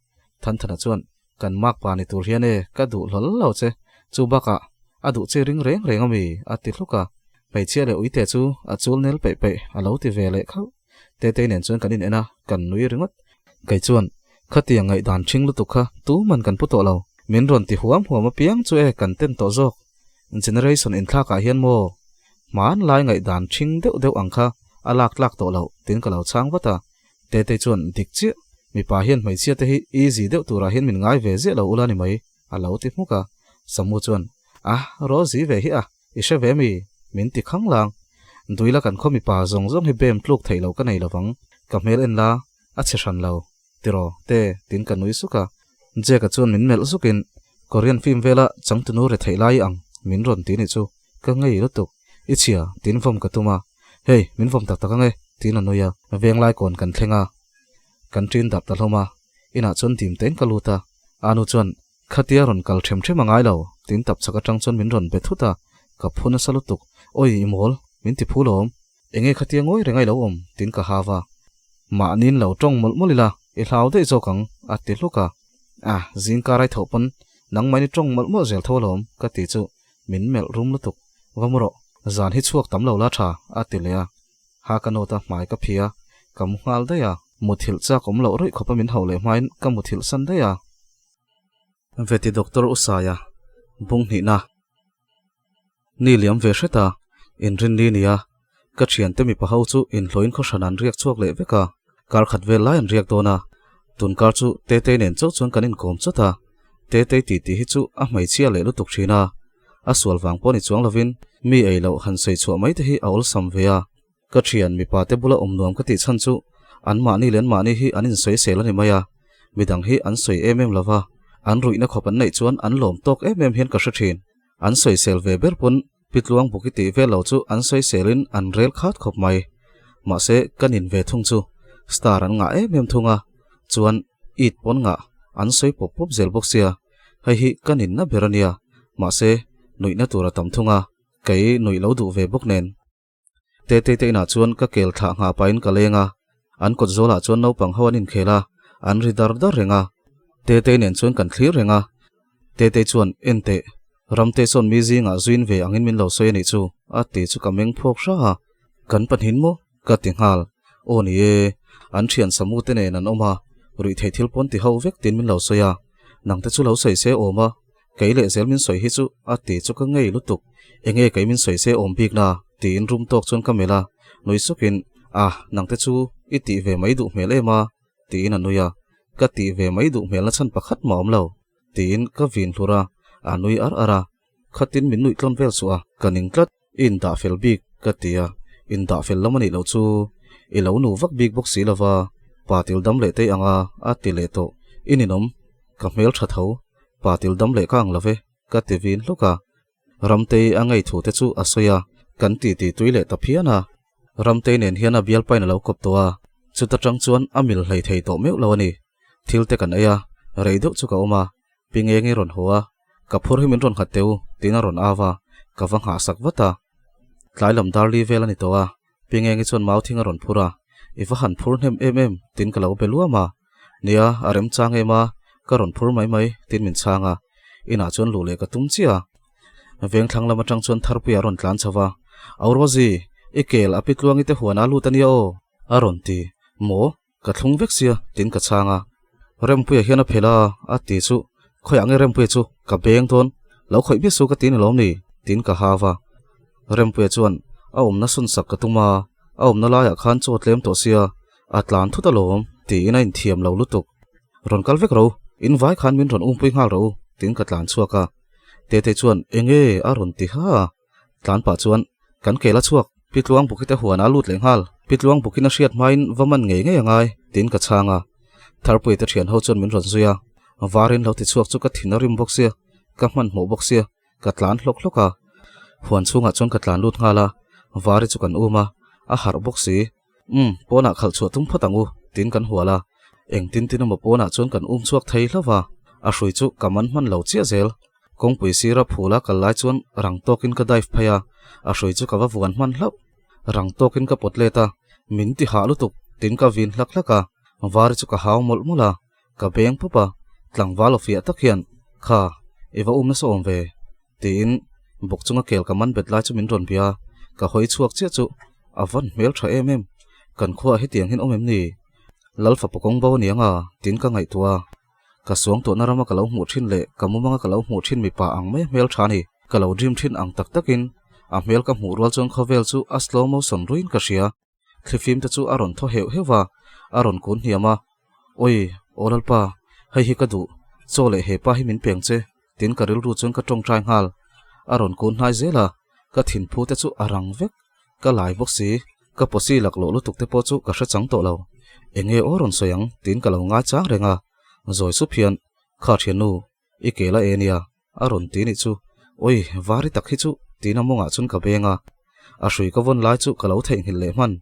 Thanthana chuan, Kan mak pa ni tur hian e, ka duh hlawl lo che. Chu bakah, a duh che ring reng reng ami? a ti hluk a. Hmeichhia leh uite chu a chul nel peih peih a lo ti ve leh khauh. Tetei nen chuan kan in en a, kan nui ringawt. Kei chuan, Khatiang ngaihdan ṭhing lutuk kha tuman kan pu tawh lo. Min rawn ti huam huam apiang chu e kan ten tawh zawk. Generation inthlakah hian maw hmanlai ngaihdan ṭhing deuh deuh ang kha a lak tlak tawh loh tiin ka lo chhang vat a. Tetei chuan, Dik chiah, mipa hian hmeichhia te hi easy deuh turah hian min ngai ve ziah lo ula ni mai, a lo ti hmuk a. Samu chuan, A, Rosie ve hi a, i hre ve mi? Min ti khang lang. Duila kan khaw mipa zawng zawng hi bem tluk theih loh ka nei lovang, ka hmel en la, a chhe hran lo. Tiraw, te, tiin ka nui suk a. Jack-a chuan min melh zukin, Korean film vela changtunu re theih lai ang, min rawn ti nih chu. Ka ngei lutuk. I chhia, tiin vawm ka tum a. Hei, min vawm tak tak ang e, tiin a nui a. Venglai kawn kan thleng a. Kan ṭin darh ta hlawm a. Inah chuan dim tein ka lut a. Anu chuan, Khatia rawn kal ṭhem ṭhem a ngai lo, tiin tapchhak aṭang chuan min rawn be thut a. Ka phu nasa lutuk. Awi, i mawl, min ti phu lawm. Enge khatia ngawi reng a i lo awm? tiin ka hau a. Mahniin lo tawng mawlh mawlh ila, i hlau daih zawk ang, a ti hluk a. A, zingkar ai tho pawn nangmahni tawng mawlh mawlh zel tho alawm, ka ti chu min melh rum lutuk. Va mu rawh, zan hi chhuak tam lo la tha, a ti leh a. Ha ka note a hmai ka phi a, ka mu nghal daih a. Muthilh chak awm loh rawih khawpa min hauh leh hmain ka muthilh san daih a. Veti Doctor Usaia, bung hnihna. Ni liam ve hret a, inrin ni nia, ka thiante mipa ho chu inhlawhin khawhran an riak chhuak leh vek a, kar khat vel lai an riak dawn a, tun kar chu Tetei nen chauh chuan kan inkawm chawt a, Tetei titi hi chu a hmeichhia leh lutuk thin a, a sual vang pawh ni chuang lovin mi ei loh han sawi chhuah mai te hi a awlsam ve a. Ka thian mipa te bula awm nuam ka tih chhan chu anmahni leh anmahni hi an insawisel a ni mai a, midang hi an sawi em em lova, an ruihna khawp an neih chuan an lawm tawk em em hian ka hre thin. An sawisel ve ber pawn Pitluang buk i tih vel lo chu an sawiselin an rel khat khawp mai. Mahse ka nin ve thung chu star an ngah em em thung a, chuan it pawn ngah an sawi pawp pawp zel bawk sia, hei hi ka ninna ber a nia, mahse nuihna tur a tam thung a, kei nuih lo duh ve bawk nen. Tetei te inah chuan ka kel thlah nghah pahin ka leng a, an kawt zawlah chuan naupang ho an inkhel a, an ri dar dar reng a. Tetei nen chuan kan thlir reng a, Tetei chuan, En teh, Ramte sawn mi zingah zuin ve angin min lo sawi a nih chu, a ti chu ka meng phawk hra a. Kan pahnin maw? ka ti nghal. Aw ni e, an thian Samu te nen an awm a, ruihtheih thil pawn ti ho vek tiin min lo sawi a, nangte chu lo sawi se awm a, Kei leh zel min sawi hi chu a ti chu ka ngei lutuk, enge kei min sawi se awm bik na? tiin rum tawk chuan ka melh a, nui sukin, Ah, nangte chu i tih ve mai duh hmel em a? tiin a nui a, Ka tih ve mai duh hmel na chhan pakhat mah awm lo, tiin ka vin hlur a, a nui ar ar a, Khatin min nuih tlawn vel suh a, ka ning tlat, i indah fel bik, ka ti a, indah fel lam a nih loh chu i lo nu vak bik bawk si lova, pa til dam leh tei ang a, a ti leh tawh, i ninawm, ka hmel tha tho, pa til dam leh ka ang lo ve, ka ti vin hluk a, Ramtei a ngei thu te chu a sawi a, kan titi tui leh ta phian a. Ramtei nen hian a bialpain a lo kawp tawh a, chuta tang chuan a mil hlei thei tawh meuh lo a ni. Thil te kan ei a, rei deuh chu ka awm a, Pi Ngengi rawn haw a, Ka phur hi min rawn nghat teh u, tiin a rawn au a, ka va nghahsak vat a. Tlai lam dar li vel a ni tawh a, Pi Ngengi chuan mau thing a rawn phur a, I va han phur hnem em em, tiin ka lo be luam a. Nia, a remchang em a, ka rawn phur mai mai, tiin min chhang a. Inah chuan luh leh ka tum chiah a. Vengthlang lam atang chuan Tharpuia a rawn tlan chho va, Au Rosie, i kel a pitluangi te huan a lut a nia aw, a rawn ti. Maw? Ka thlung vek sia, tiin ka chhang a. Rempuia hian a phel a, a ti chu, Khawiah nge Rempuia chu? Ka beng dawn. Lo khawih miah su ka ti ni lawm ni? tiin ka hau va. Rempuia chuan, A awmna sawn sak ka tum a, a awmna laiah khan chaw tlem tawh sia, a tlan thut alawm, tiin a inthiam lo lutuk. Rawn kal vek ro, in vai khan min rawn umpui nghal ro, tiin ka tlan chhuak a. Tete chuan, Enge? a rawn ti ha a. Tlan pah chuan, Kan kel a chhuak, Pi Tluang Bukite huan a lut leh nghal, Pi Tluang Bukin a hriat hmain va man ngei ngei a ngai, tiin ka chhang a. Tharpuite thian ho chuan min rawn zui a, Varin lo ti chhuak chu ka thin a rim bawk sia, ka hmanhmawh bawk sia, ka tlan hlawk hlawk a. Huan chhungah chuan ka tlan lut nghal a, Vari chu kan um a, a harh bawk si. Umm, pawnah khalh chhuah tum phawt ang u, tiin kan hual a. Engtin tin emaw pawnah chuan kan um chhuak thei hlauh va, a hrui chu ka man hman lo chiah zel. Kawngpui sira phula kal lai chuan rang tawkin ka dive phei a, a hrui chu ka va vuan hman hlauh. Rang tawkin ka pawt let a, min ti hah lutuk, tiin ka vin hlak hlak a. Vari chu ka hau mawlh mawlh a, ka beng pawp a, tlangval aw fiah tak hian, Kha, i va um nasa awm ve? Tiin bawk chunga kel ka man bet lai chu min rawn bia a, ka hawi chhuak chiah chu a van hmel tha em em, kan khuaah hetiang hian awm em ni? Lalfa pawkawng bo aniang a, tiin ka ngaihtuah a. Ka suang tawhna rama ka lo hmuh thin leh ka mumanga ka lo hmuh thin mipa ang mai hmel tha ni. Ka lo dream thin ang tak takin a hmel ka hmuh rual chuan khawvel chu a slow motion ruiin ka hria. Thlifim te chu a rawn thaw heuh heuh va, a rawn kun hniam a, Awi, aw Lalpa, hei hi ka duh, chaw leh hepa hi min peng che, tiin ka rilru chuan ka tawngtai nghal. A rawn kun hnai zel a, ka thinphu te chu a rang vek, ka lai bawk si, ka pawsi laklawh lutuk te pawh chu ka hre chang tawh lo. Enge aw rawn sawi ang, tiin ka lo ngai chang reng a, zawi sup hian, Kha thiannu, I kel a e nia, a rawn ti nih chu. Oi, vari tak hi chu, tiin a mawngah chuan ka beng a. A hrui ka vawn lai chu ka lo theihnghilh leh hman.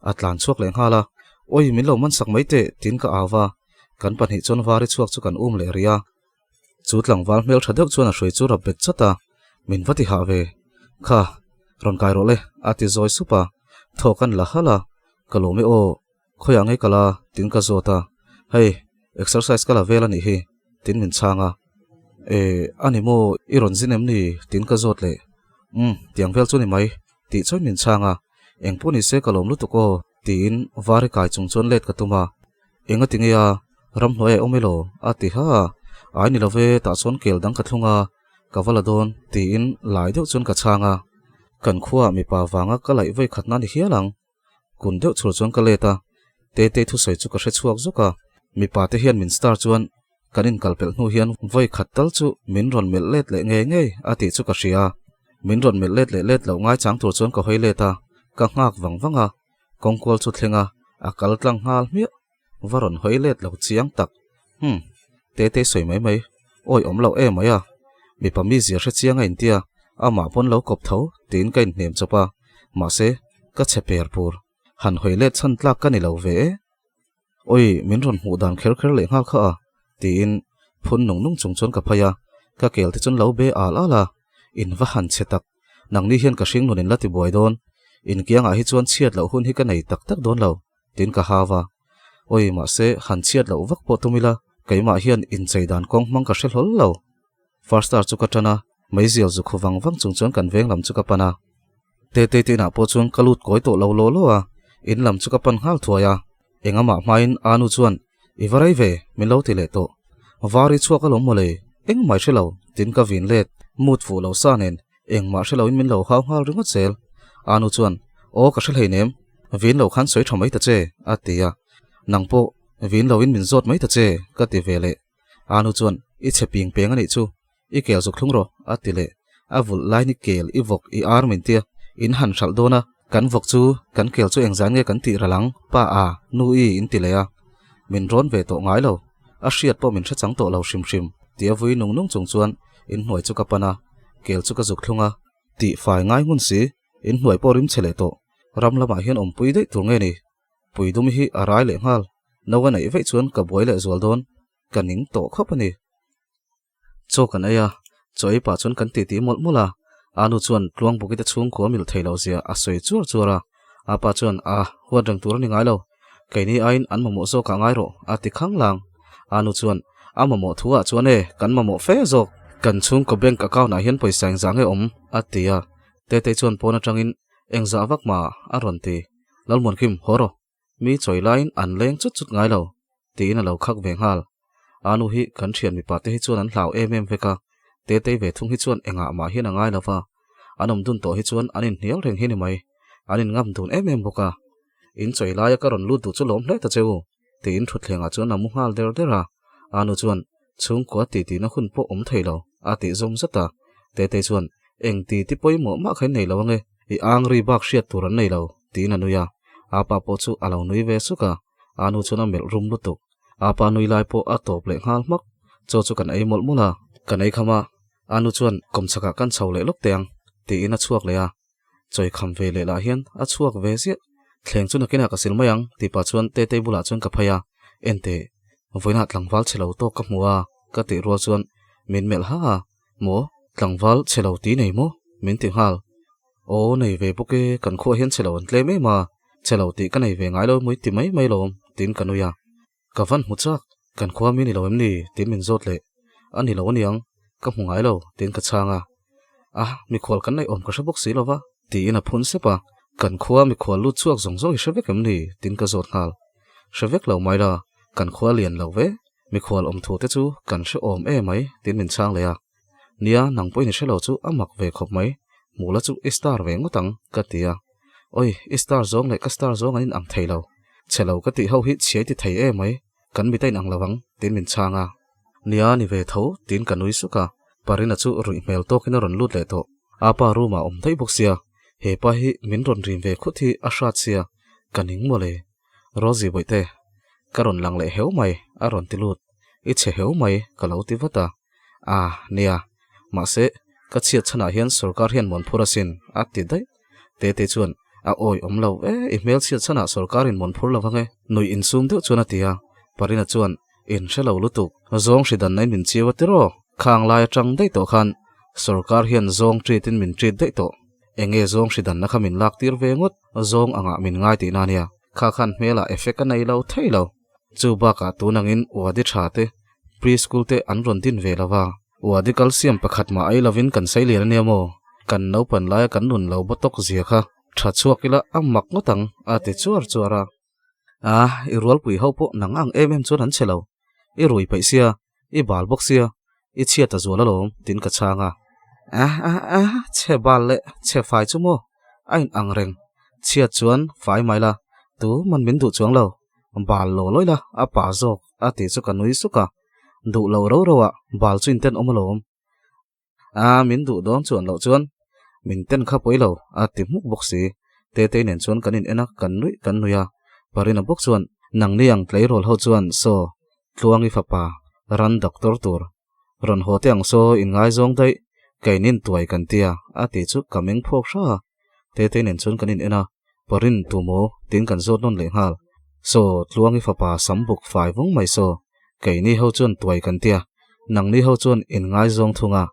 A tlan chhuak leh nghal a. Oi, min lo man sak mai teh, tiin ka au va. Kan pahnih chuan vari chhuak chu kan um leh rih a. Chu tlangval hmel tha deuh chuan a hrui chu rap bet chat a, Min va ti hah ve. Kha, rawn kai rawh le, a ti zawi sup a. Thaw kan la halh a, Ka lawm e aw. Khawiah ngei kal a? Tiin ka zawt a. Hei, exercise ka la vel a nih hi, tiin min chhang a. E, a ni maw, i rawn zin em ni? Tiin ka zawt leh. Umm, tiang vel chu ni mai, tih chuan min chhang a. Eng pawh ni se ka lawm lutuk aw, tiin vari kai chung chuan let ka tum a. Enga ti nge a, ramhnuai a awm elaw? A ti ha a. Ai ni lo ve, tah chuan kel dang ka thlung a, ka va la dawn, tiin lai deuh chuan ka chhang a. Kan khuaah mipa vanga ka laih vawi khatna a ni hial ang. Kun deuh chhur chuan ka let a, Tetei thusawi chu ka hre chhuak zawk a, mipa te hian min star chuan kan inkal pelh hnu hian vawi khat tal chu min rawn melh let leh ngei ngei a tih chu ka hria. Min rawn melh let leh let loh ngaichang tur chuan ka hawi let a, ka nghak vang vang a, kawngkual chu thleng a, a kal tlang nghal hmiah. Va rawn hawi let lo chiang tak. Hum, Tetei sawi mai mai, awi awm loh em mai a, mipa mizia hre chiang a intia, amah pawn lo kawp tho tiin ka inhnem chawp a, mahse, ka chhe per pur, han hawi let chhan tlak ka ni lo ve e. Awi, min rawn hmuh dan kher kher leh nghal kha a, tiin phun nung nung chung chuan ka phei a, ka kel te chuan lo be al al a, in va han chhe tak, nangni hian ka hring nun in la ti buai dawn, inkiangah hi chuan chhiat loh hun hi ka nei tak tak dawn lo. Tiin ka hau a. Awi, mahse, han chhiat loh vak pawh tum ila, keimah hian inchei dan kawng hmang ka hre hlawl lo. First star chu ka tan a, meizial zu khu vang vang chung chuan kan veng lam chu ka pan a. Tetei te inah pawh chuan ka lut kawi tawh lo law law a, in lam chu ka pan nghal thuai a. Engamah hmain Anu chuan, I va rei ve, min lo ti leh tawh. Vari chhuak alawm mawle, engmah i hre lo, tiin ka vin let, mut fuh lo sa nen Engmah hre loin min lo hau nghal ringawt zel. Anu chuan, Aw ka hre hleinem, vin lo khan sawi tha mai ta che, a ti a. Nang pawh, vin loin min zawt mai ta che, ka ti ve leh. Anu chuan, I chhe ping peng a nih chu, i kel zuk thlung rawh, a ti leh. A vulh lai ni kel i vawk i ar min tia, in han hralh dawn a, kan vawk chu kan kel chu engzan nge kan tih ral ang, pa a, nu i in ti leh a. Min rawn ve tawh ngai lo, a hriat pawh min hre chang tawh lo hrim hrim, tia vui nung nung chung chuan inhnuai chu ka pan a, kel chu ka zuk thlung a, tih fai ngai ngun si, inhnuai pawh rim chhe leh tawh. Ram lamah hian awmpui daih tur nge ni? Puidum hi a rai leh nghal. No a neih veih chuan ka buai leh zual dawn. Ka ning tawh khawp a ni. Chaw kan ei a, chaw ei pah chuan kan titi mawlh mawlh a. Anu chuan Tluangbukite chhungkua mil thei lo zia a sawi chuar chuar a. Apa chuan, A, huat reng tur a ni ngai lo. Keini aiin an mamawh zawk ah ngai rawh, a ti khang lang. Anu chuan, A mamawh thu ah chuan e, kan mamawh fe zawk. Kan chhungkaw bank account ah hian pawisa engzah nge awm? a ti a. Tetei chuan pawn atangin, Engzah vak mah? a rawn ti. Lalmuankim, haw rawh. Mi chawi laiin an leng chut chut ngai lo, tiin a lo khak ve nghal. Anu hi kan thian mipa te hi chuan an hlau em em vek a, Tetei ve thung hi chuan engah mah hian a ngai lo va, an awm dun tawh hi chuan an inhnial reng hi ni mai, an inngam dun em em bawk a. In chawi laia ka rawn lut duh chu lawm hle ta che u, tiin thutthlengah chuan a mu nghal der der a. Anu chuan, Chhungkua titihna hun pawh awm thei lo, a tih zawm zat a. Tetei chuan, Eng ti ti pawimawh mah kha in nei lo ange, i angri bak hriat tur an nei lo, tiin a nui a. Apa pawh chu a lo nui ve suk a, Anu chuan a melh rum lutuk. Apa nui lai pawh a tawp leh nghal hmak. Chaw chu kan ei mawlh mawlh a, kan ei kham a, Anu chuan kawmchhakah kan chho leh lawk teh ang, tiin a chhuak leh a. Chawi kham ve leh lah hian a chhuak ve ziah. Thleng chu nakinah ka sil mai ang tih pah chuan Tetei bulah chuan ka phei a, Enteh, vawiinah tlangval chhe lo tawk ka hmu a ka tih rual chuan min melh ha a, Maw, tlangval chhe lo ti nei maw? min ti nghal. Aw, nei ve bawk e, kan khuah hian chhe lo an tlem em a, chhe lo tih ka nei ve ngai lo mawi ti mai mai lawm tiin ka nui a. Ka van hmu chak, kan khua mi ni lo em ni? tiin min zawt leh. A ni lo aniang, ka hmu ngai lo, tiin ka chhang a. A, mikhual kan neih awm ka hre bawk si lo va, tiin a phun sep a. Kan khua mikhual lut chhuak zawng zawng i hre vek em ni? tiin ka zawt nghal. Hre vek lo mai la, kan khua lian lo ve, mikhual awm thu te chu kan hre awm e mai, tiin min chhang leh a. Nia, nang pawhin i hre lo chu a mak ve khawp mai, hmuh la chu i star ve ngawt ang, ka ti a. Oi, i star zawng leh ka star zawng an inang thei lo. Chhe lo ka tih ho hi chhiai ti thei e mai, kan mit a inang lo ang, tiin min chhang a. Nia, ni ve tho, tiin ka nui suk a. Parina chu ruih hmel tawkin a rawn lut leh tawh. A pa room ah awm daih bawk sia, he pa hi min rawn rim ve khut hi a hrat sia, ka ning mawle. Rosie bawihte, ka rawn lang leh heu mai, a rawn ti lut. I chhe heu mai, ka lo ti vat a. A, nia. Mahse, ka chhiat chhanah hian sorkar hian mawn phur asin, a ti daih. Tete chuan, A awi awm lo e, i hmel chhiat chhanah sorkarin mawn phur lo vang e, nuih insum deuh chuan a ti a. Parina chuan, In hre lo lutuk, zawng hri danna in min chiu a tiraw? Khang lai atang daih tawh khan sorkar hian zawng treat in min treat daih tawh. Enge zawng hri danna kha min lak tir ve ngawt, zawng angah min ngai tihna ania. Kha khan hmelah effect a nei lo thei lo. Chu bakah tunangin Wadi tha te, Pre-school te an rawn din ve lo va. Wadi kalsiam pakhat mah ei lovin kan sei lian ania maw? Kan naupan laia kan nun lo baw tawk zia kha tha chhuak ila a mak ngawt ang a ti chuar chuar a. A, i rualpui ho pawh nang ang em em chuan an che lo. I rui peih sia, i bal bawk sia, i chhiat a zual alawm tiin ka chhang a. A, a, a, chhe bal leh chhe fai chu maw? A in ang reng. Chhiat chuan fai mai la, tu man min duh chuang lo. Bal lo lawi la, a pa zawk a tih chu ka nui suk a. Duh lo ro ro ah bal chu in tenawm alawm. A, min duh dawn chuan loh chuan min ten kha pawi lo a ti hmuk bawk si. Tetei nen chuan kan in en a, kan nuih kan nui a. Parina bawk chuan, Nangni ang tleirawl ho chuan saw Tluangi fapa ran doctor tur rawn haw te ang saw in ngaizawng daih, keinin tuai kan tia a tih chu ka meng phawk hra a. Tetei nen chuan kan in en a, Parin tu maw tiin kan zawt nawn leh nghal. Saw Tluangi fapa sam buk fai vung mai saw, keini ho chuan tuai kan tia, nangni ho chuan in ngaizawng thung a,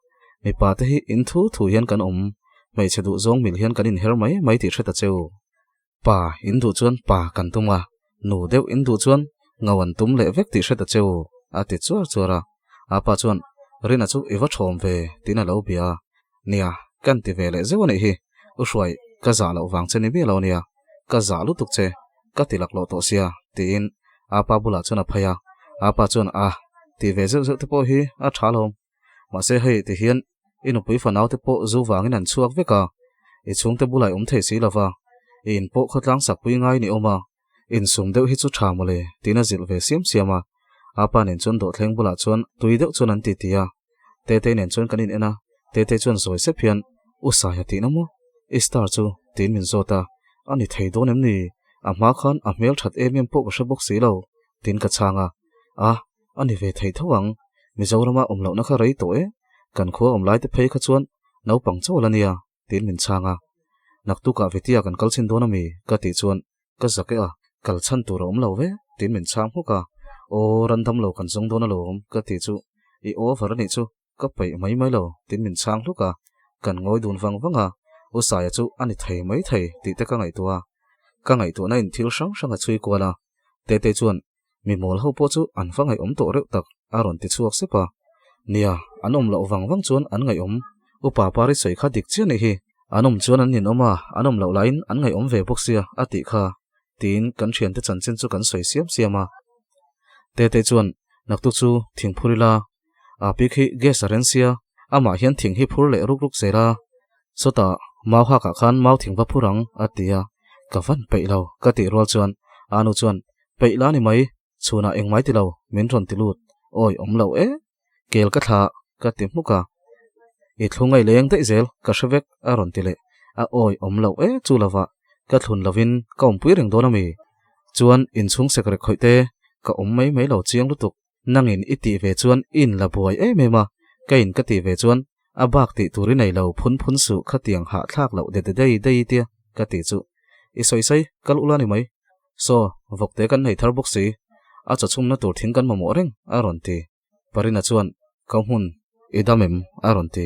mipa te hi in thu thu hian kan awm, hmeichhe duh zawng mil hian kan inher mai mai tih hre ta cheu. Pa in duh chuan pa kan tum a, nu deuh in duh chuan ngau an tum leh vek tih hre ta cheu, a ti chuar chuar a. Apa chuan, Rina chu i va thawm ve, tiin a lo bia a. Nia, kan ti ve leh zeuh a nih hi, U Hruai, ka zah loh vang che ni miah lo nia, ka zah lutuk che, ka ti lak loh tawh sia, tiin apa bulah chuan a phei a. Apa chuan, A, ti ve zeuh zeuh te pawh hi a tha alawm. Mahse hei ti hian i nupui fanau te pawh zu vangin an chhuak vek a, i chhungte bulah i awm thei si lova, i in pawh khawtlang sakpui ngai ni awm a, insum deuh hi chu tha mawle tiin a zilh ve siam siam a. A pa nen chuan dawhthleng bulah chuan tui deuh chuan an titi a, Tetei nen chuan kan in en a, Tetei chuan zawi sep hian, U Saia tihna maw? I star chu? tiin min zawt a, A ni thei dawn em ni? A hma khan a hmel that em em pawh ka hre bawk si lo, tiin ka chhang a, A, A ni ve thei tho ang, Mizorama awm lohna kha rei tawh e, kan khua awm lai te phei kha chuan naupang chawl a nia, tiin min chhang a. Naktukah Vetia kan kal chhin dawn ami? Ka tih chuan ka zak e a, kal chhan tur a awm lo ve, tiin min chhang hmuk a. Aw, ran dam lo kan zawng dawn alawm, ka tih chu i over anih chu, ka peih mai mai lo, tiin min chhang hluk a. Kan ngawi dun vang vang a, U Saia chu a ni thei mai thei tih te ka ngaihtuah a. Ka ngaihtuahna in thil hrang hrang a chhui kual a, Tetei chuan Mi mawl ho pawh chu an va ngaihawm tawh reuh tak, a rawn ti chhuak sep a. Nia, an awm loh vang vang chuan an ngaihawm. Upa Pari sawi kha dik chiah nih hi. An awm chuan an ninawm a, an awm loh laiin an ngaihawm ve bawk sia, a tih kha. Tiin kan thiante chanchin chu kan sawi siam siam a. Tete chuan, Naktuk chu thing phur ila, a pi khi gas a ren sia, amah hian thing hi phur leh ruk ruk zel a. Sawtah, mau hakah khan mau thing va phur ang, a ti a. Ka van peih lo, ka tih rual chuan Anu chuan, Peih la ni mai, chhunah engmai ti lo, min rawn ti lut. Awi, awm lo e. Kel ka thlah, ka ti hmuk a. I thlu ngaih leng daih zel, ka hre vek, a rawn ti leh. A awi, awm lo e, chu lovah ka thlun lovin ka awmpui reng dawn a mi? Chuan inchhung sekrek khawih te, ka awm mai mai lo chiang lutuk. Nangin i tih ve chuan i inla buai em em a, ka in ka tih ve chuan a bak tih tur i nei lo phun phun suh khatiang hahthlak loh de de dei dei tia ka tih chu i sawi sai kal ula ni mai. Saw, vawkte kan nei thar bawk si, a chawchhumna tur thing kan mamawh reng a rawn ti. Parina chuan ka hmun i dam em a rawn ti.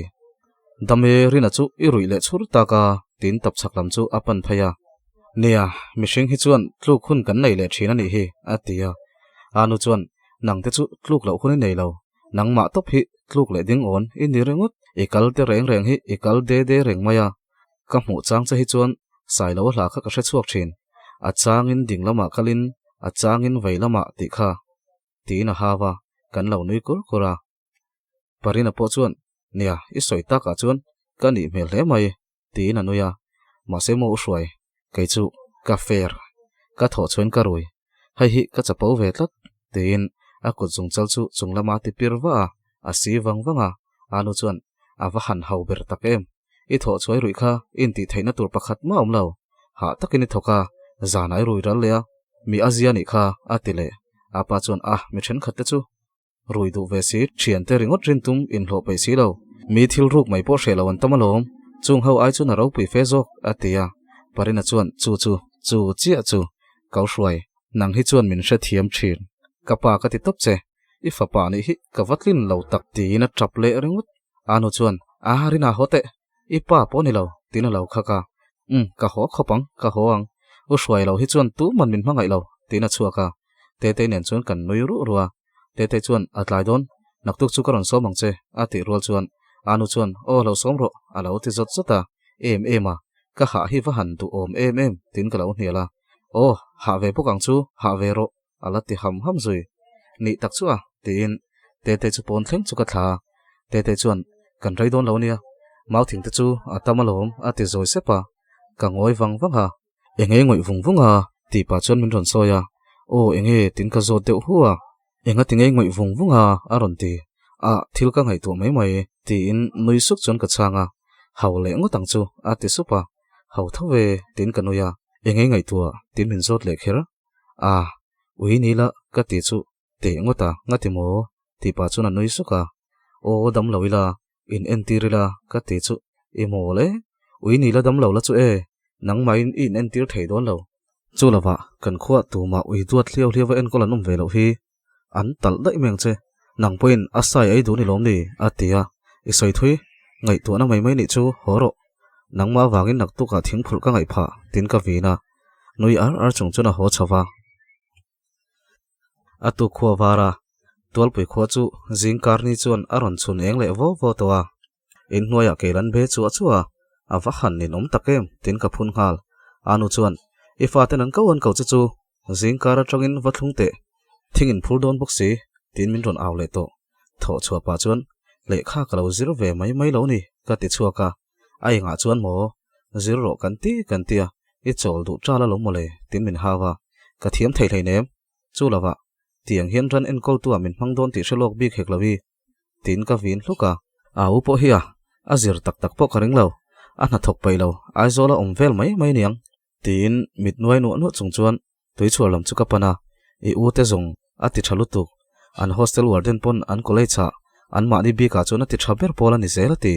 Dam e Rina chu i ruih leh chhur tak a tiin tapchhak lam chu a pan phei a. Nia, mihring hi chuan tluk hun kan nei leh thin a nih hi, a ti a. Anu chuan, Nangte chu tluk loh hun i nei lo, nangmah tawp hi tluk leh ding awn i ni ringawt, i kal te reng reng hi i kal de de reng mai a. Ka hmuh chang che hi chuan Sailo hla kha ka hre chhuak thin, a changin ding lamah kalin a changin vei lamah tih kha, tiin a hau a, kan lo nui kur kur a. Parina pawh chuan, Nia, i sawi takah chuan ka nih hmel hle mai, tiin a nui a. Mahse maw u hruai, kei chu ka fair, ka thawh chuan ka rui, hei hi ka chapo ve tlat, tiin a kut zungchal chu chung lama a ti pir va a, a si vang vang a. Anu chuan, A va han hau ber tak em, i thawh chuai ruih kha i intih theihna tur pakhat mah awm lo, hah takin i thawk a, zan a i rui ral leh a, mi a zia nih kha, a ti leh. Apa chuan, A, mi thenkhat te chu Rui duh ve si, thiante ringawt rin tum inhlawh peih si lo. Mi thil ruk mai pawh hreh lo an tam alawm. Chung ho ai chuan a ropui fe zawk, a ti a. Parina chuan, Chu chu, chu chiah chu, kau hruai, nang hi chuan min hrethiam thin. Ka pa ka ti tawp che, i fapa nih hi ka va tlin lo tak, tiin a tap leh ringawt. Anu chuan, A Rina haw teh, i pa pawh ni lo, tiin a lo khak a. Umm, ka haw khawp ang, ka haw ang. U hruai lo hi chuan tuman min hmangaih lo, tiin a chhuak a. Tetei nen chuan kan nui ruh ruh a. Tetei chuan, A tlai dawn, naktuk chu ka rawn sawm ang che, a tih rual chuan Anu chuan, Aw lo sawm rawh, a lo ti zawt zawt a. Em em a, ka hah hi va han duhawm em em, tiin ka lo hnial a. Aw, hah ve bawk ang chu, hah ve rawh, a la ti ham ham zui. Nih tak chu a, tiin Tetei chu pawn thleng chu ka thla a. Tetei chuan, Kan rei dawn lo nia, mau thing te chu a tam alawm, a ti zawi sep a. Ka ngawi vang vang a. Enge ngawih vung vung a? tih pah chuan min rawn sawi a. Aw enge tin ka zawt deuh hu a. Enga ti ngei ngawih vung vung a? a rawn ti. Ah thil ka ngaihtuah mai mai tiin nui suk chuan ka chhang a. Hau leh ngawt ang chu a ti sup a. Hau tho ve tiin ka nui a. Enge ngaihtuah tin min zawt leh kher. Ah ui ni la ka ti chu teh ngawt a ngati maw? tih pah chuan a nui suk a. Aw dam lo ila In entir ila ka ti chu i mawl e, ui ni la dam lo la chu e, nangmahin i in entir thei dawn lo. Chu lovah kan khuah tumah ui duat hliau hliau va enkawl an awm ve loh hi an talh daih mai ang che, nang pawhin a sai ei duh ni lawm ni? a ti a, i sawi thui, ngaihtuahna mai mai nih chu haw rawh, nangmah avangin naktukah thingphurh ka ngaih phah tiin ka vin a, nui ar ar chung chuan a haw chho va. A tuk khua var a, Tualpui khua chu zing karni chuan a rawn chhun eng leh vaw vaw tawh a. Inhnuaiah kel an be chuah chuah a, a va han ninawm tak em tiin ka phun nghal. Anu chuan, I faten an ko an ko che chu, zing kar atangin va thlung teh, thing in phur dawn bawk si, tiin min rawn au leh tawh. Thawh chhuah pah chuan, Lehkha ka lo zir ve mai mai lo ni, ka ti chhuak a. A engah chuan maw? Zir rawh kan ti kan ti a, i chawl duh ṭal alawm mawle, tiin min hau a. Ka thiam thei hleinem. Chu lovah, tiang hian ran enkawltuah min hmang dawn tih hre lawk bik hek lo i, tiin ka vin hluk a. A u pawh hi a, a zir tak tak pawh ka ring lo, a hnathawk paih lo, Aizawla awm vel mai mai niang, tiin mit nuai nuah nuah chung chuan tuichhuar lam chu ka pan a, i u te zawng a ti tha lutuk, an hostel warden pawn an college ah an mahni bikah chuan a ti tha ber pawl a ni zel a ti,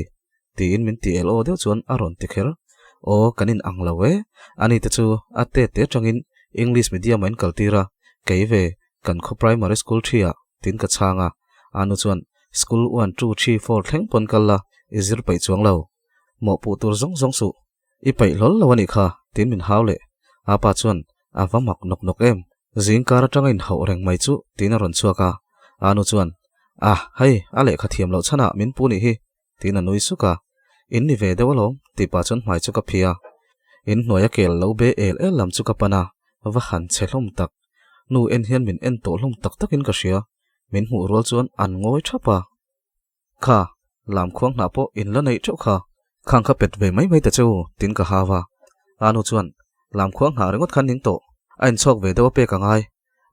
tiin min ti el aw deuh chuan a rawn ti kher. Aw kan in ang lo e, ani te chu a tet te atangin English medium ah in kal tir a, kei ve kan khaw primary school thi ah tin ka chhang a, anu chuan school one two three four thleng pawn kal la i zir peih chuang lo, mawhpuh tur zawng zawng suh I peih hlawl lo a nih kha, tiin min hau leh. A pa chuan, A va mak nawk nawk em? Zing kar atanga inhauh reng mai chu, tiin a rawn chhuak a. A nu chuan, A, hei, a lehkha thiam loh chhanah min pu nih hi, tiin a nui suk a. In ni ve deuh alawm, tih pah chuan hmai chu ka phih a. In hnuaia kel lo be el el lam chu ka pan a, va han chhe hlawm tak. Nu en hian min en tawh hlawm tak takin ka hria. Min hmuh rual chuan an ngawi thap a. Kha, lam khuang hnah pawh in la neih teuh kha. Khang kha pet ve mai mai ta che u, tin ka hau a. A nu chuan, Lam khuang hnah ringawt khan ning tawh, a inchhawk ve deuh a pek a ngai,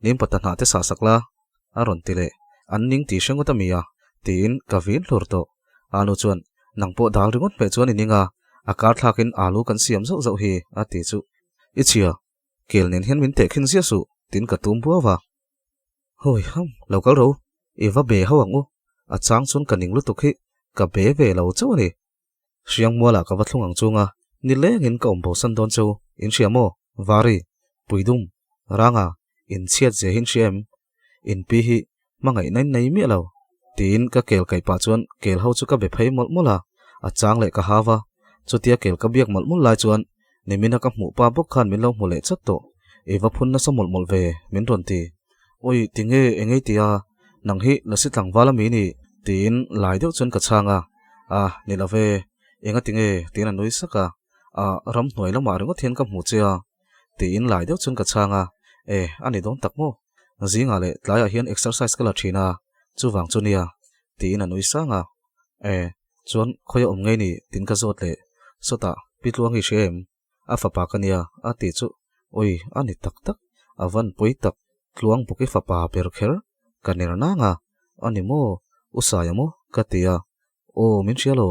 nim pata hnah te sah sak la, a rawn ti leh. An ning tih hre ngawt a mi a, tiin ka vin hlur tawh. A nu chuan, Nang pawh dal ringawt hmeh chuan i ning a, a kar thlakin alu kan siam zauh zauh hi, a ti chu. I chhia, kel nen hian min tehkhin ziah suh, tin ka tum buau a. Hawi ham, lo kal ro, i va be ho ang u, a chang chuan ka ning lutuk hi ka be ve lo chauh a ni. Hriangmualah ka va thlung ang chunga nilengin ka awm bosan dawn cheu, in hria maw? Vari, Puidum, Ranga, in chhiat zia hi in hria em? In pi hi hmangaihna in nei miah lo. Tiin ka kel kaih pah chuan kel ho chu ka be phei mawlh mawlh a, a chang leh ka hau a, chutia kel ka biak mawlh mawlh lai chuan Nimina ka hmuh pa bawk khan min lo hmu leh chat tawh. I va phun nasa mawlh mawlh ve, min rawn ti. Ui, tinge engei tia, nang hi lasi tlangval ami ni? tiin lai deuh chuan ka chhang a. A, ni lo ve, enga tinge? tiin a nui sak a. A, ramhnuai lamah ringawt hian ka hmu che a, tiin lai deuh chuan ka chhang a. E, a ni dawn tak maw? Zingah leh tlaiah hian exercise ka la thin a, chuvang chu nia, tiin a nui sang a. E, chuan khawi a awm ngei ni? Tin ka zawt leh. Sawtah, Pi Tluangi hria em? A fapa ka nia, a tih chu, Ui, a ni tak tak, a van pui tak, Tluang bawk i fapa ber kher, ka ner nang a, a ni maw, u Saia maw? ka ti a, Aw, min hria lo,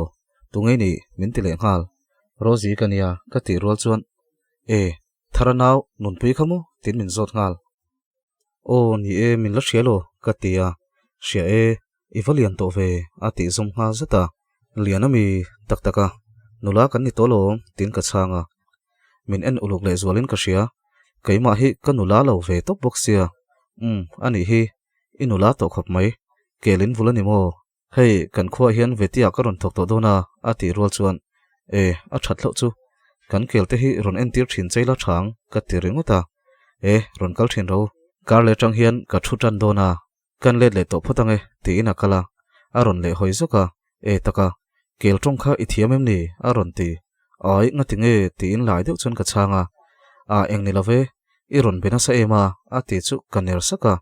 tu ngei ni? min ti leh nghal. Rosie ka nia, ka tih rual chuan, E, Thara nau, nunpui kha maw? Tin min zawt nghal. Aw, ni e, min la hria lo, ka ti a. Hria e, i va lian tawh ve, a tih zawm nghal zet a. Lian a mi, tak tak a, nula kan ni tawh lo, tiin ka chhang a. Min en uluk leh zualin ka hria, keimah hi ka nula lo ve tawp bawk sia. Umm, a nih hi, i nula tawh khawp mai, kel in vul a ni maw? Hei, kan khuaah hian Vetia ka rawn thawk tawh dawn a, a tih rual chuan, E, a that hlauh chu. Kan kel te hi rawn entir thin chei la tha ang, ka ti ringawt a. E, rawn kal thin ro. Kar leh atang hian ka thu tan dawn a, kan let leh tawh phawt ang e, tiin a kal a. A rawn leh hawi zawk a, E taka, kel tawng kha i thiam em ni? a rawn ti. Ai, ngati nge? tiin lai deuh chuan ka chhang a. A, eng ni lo ve, i rawn be nasa em a, a ti chu ka ner sak a.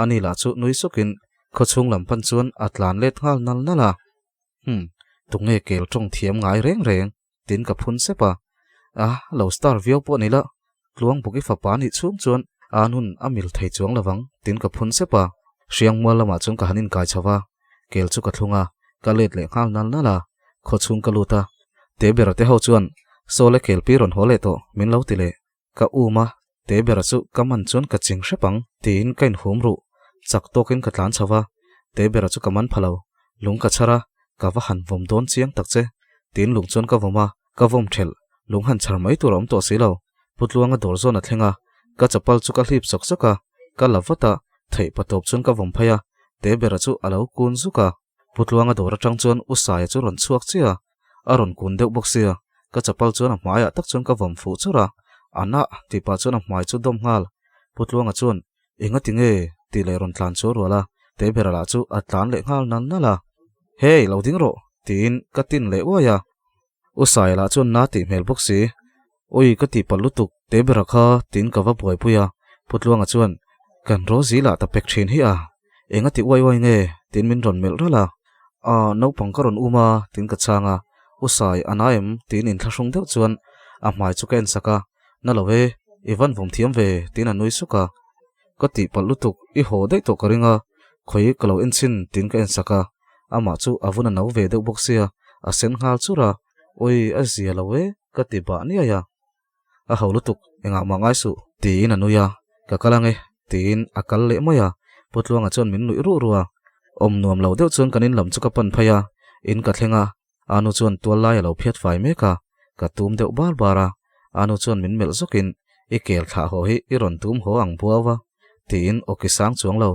Ani lah chu nui sukin Khawchhung lam pan chuan a tlan let nghal nal nal a. Hum, tunge kel tawng thiam ngai reng reng? tiin ka phun sep a. A, lo star viau pawh ni la, Tluang bawk i fapa nih chhung chuan a nun a mil thei chuang lovang, tiin ka phun sep a. Hriangmual lamah chuan ka han inkai chho va, kel chu ka thlung a, ka let leh nghal nal nal a. Khawchhung ka lut a, Tebera te ho chuan Sawle kelpi rawn haw leh tawh min lo ti leh. Ka um a, te bera chu ka man chuan ka ching hrep ang tiin ka inhum ruh. Chak tawkin ka tlan chho va, te bera chu ka man pha lo. Lung ka chhar a, ka va han vawm dawn chiang tak che tiin lung chuan ka vawm a, ka vawm thelh. Lung han chhar mai tur a awm tawh si lo. Pu Tluanga dawr zawn a thleng a, ka chapal chu ka hlip sawk sawk a, ka la vat a, theih pa tawp chuan ka vawm phei a, te bera chu a lo kun zuk a. Pu Tluanga dawr atang chuan U Saia chu rawn chhuak chiah a, a rawn kun deuh bawk sia, ka chapal chuan a hmaiah tak chuan ka vawm fuh chur a, a nah tih pah chuan a hmai chu dawm nghal. Pu Tluanga chuan, Enga ti nge? tih leh rawn tlan chu a rual a, Tebera lah chu a tlan leh nghal nal nal a, Hey, lo ding rawh! tiin ka tin leh uai a. U Saia lah chuan na tih hmel bawk si, Ui, ka tih palh lutuk, Tebera kha tiin ka va buaipui a, Pu Tluanga chuan, Kan Rosie lah ta pek thin hi a, enga ti uai uai nge? tiin min rawn melh ralh a. Aw, naupang ka rawn um a, tiin ka chhang a. U Sai, a na em? tiin inthlahrung deuh chuan a hmai chu ka en sak a. Na lo e, i van vawm thiam ve, tiin a nui suk a. Ka tih palh lutuk, i haw daih tawh ka ring a, khawi ka lo en chhin, tiin ka en sak a. Amah chu a vun a no ve deuh bawk sia, a sen nghal chur a. Ui, a zia lo e, ka ti bah niai a. A ho lutuk, engah mah ngai suh, tiin a nui a, ka kal ang e, tiin a kal leh mai a, Pu Tluanga chuan min nuih ruh ruh a. Awm nuam lo deuh chuan kan in lam chu ka pan phei a, in ka thleng a, Anu chuan tual lai a lo phiat fai mek a. Ka tum deuh bar bar a, anu chuan min melh zawkin, I kel thlah haw hi i rawn tum haw ang buau a, tiin awki sang chuang lo,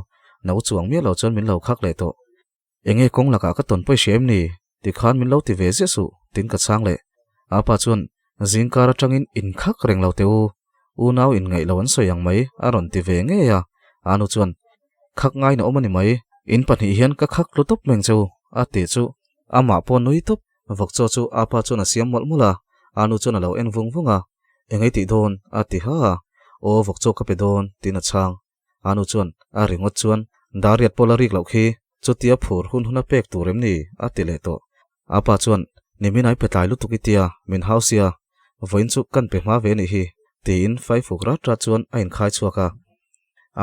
no chuang miah lo chuan min lo khak leh tawh. Enge kawng lakah ka tawn pawi hria em ni? Tikhan min lo ti ve ziah suh, tiin ka chhang leh. Apa chuan, Zingkar atangin inkhak reng lo teh u, unau inngaih lo an sawi ang mai, a rawn ti ve ngei a. Anu chuan, Khak ngaina awm a ni mai, in pahnih hian ka khak tlu tawp meng che u, a ti chu amah pawh nui tawp. Vawkchaw chu apa chuan a siam mawlh mawlh a, anu chuan a lo en vung vung a, Engei tih dawn? a ti ha a, Aw vawkchaw ka pe dawn, tiin a chhang. Anu chuan a ringawt chuan, Dariat pawh la rik loh khi, chutia phur hun hun a pek tur em ni? a ti leh tawh. Apa chuan, Nimin ai pe tlai lutuk i tia, min hau sia, vawiin chu kan pe hma ve nih hi, tiin faifuk rat rat chuan a inkhai chhuak a.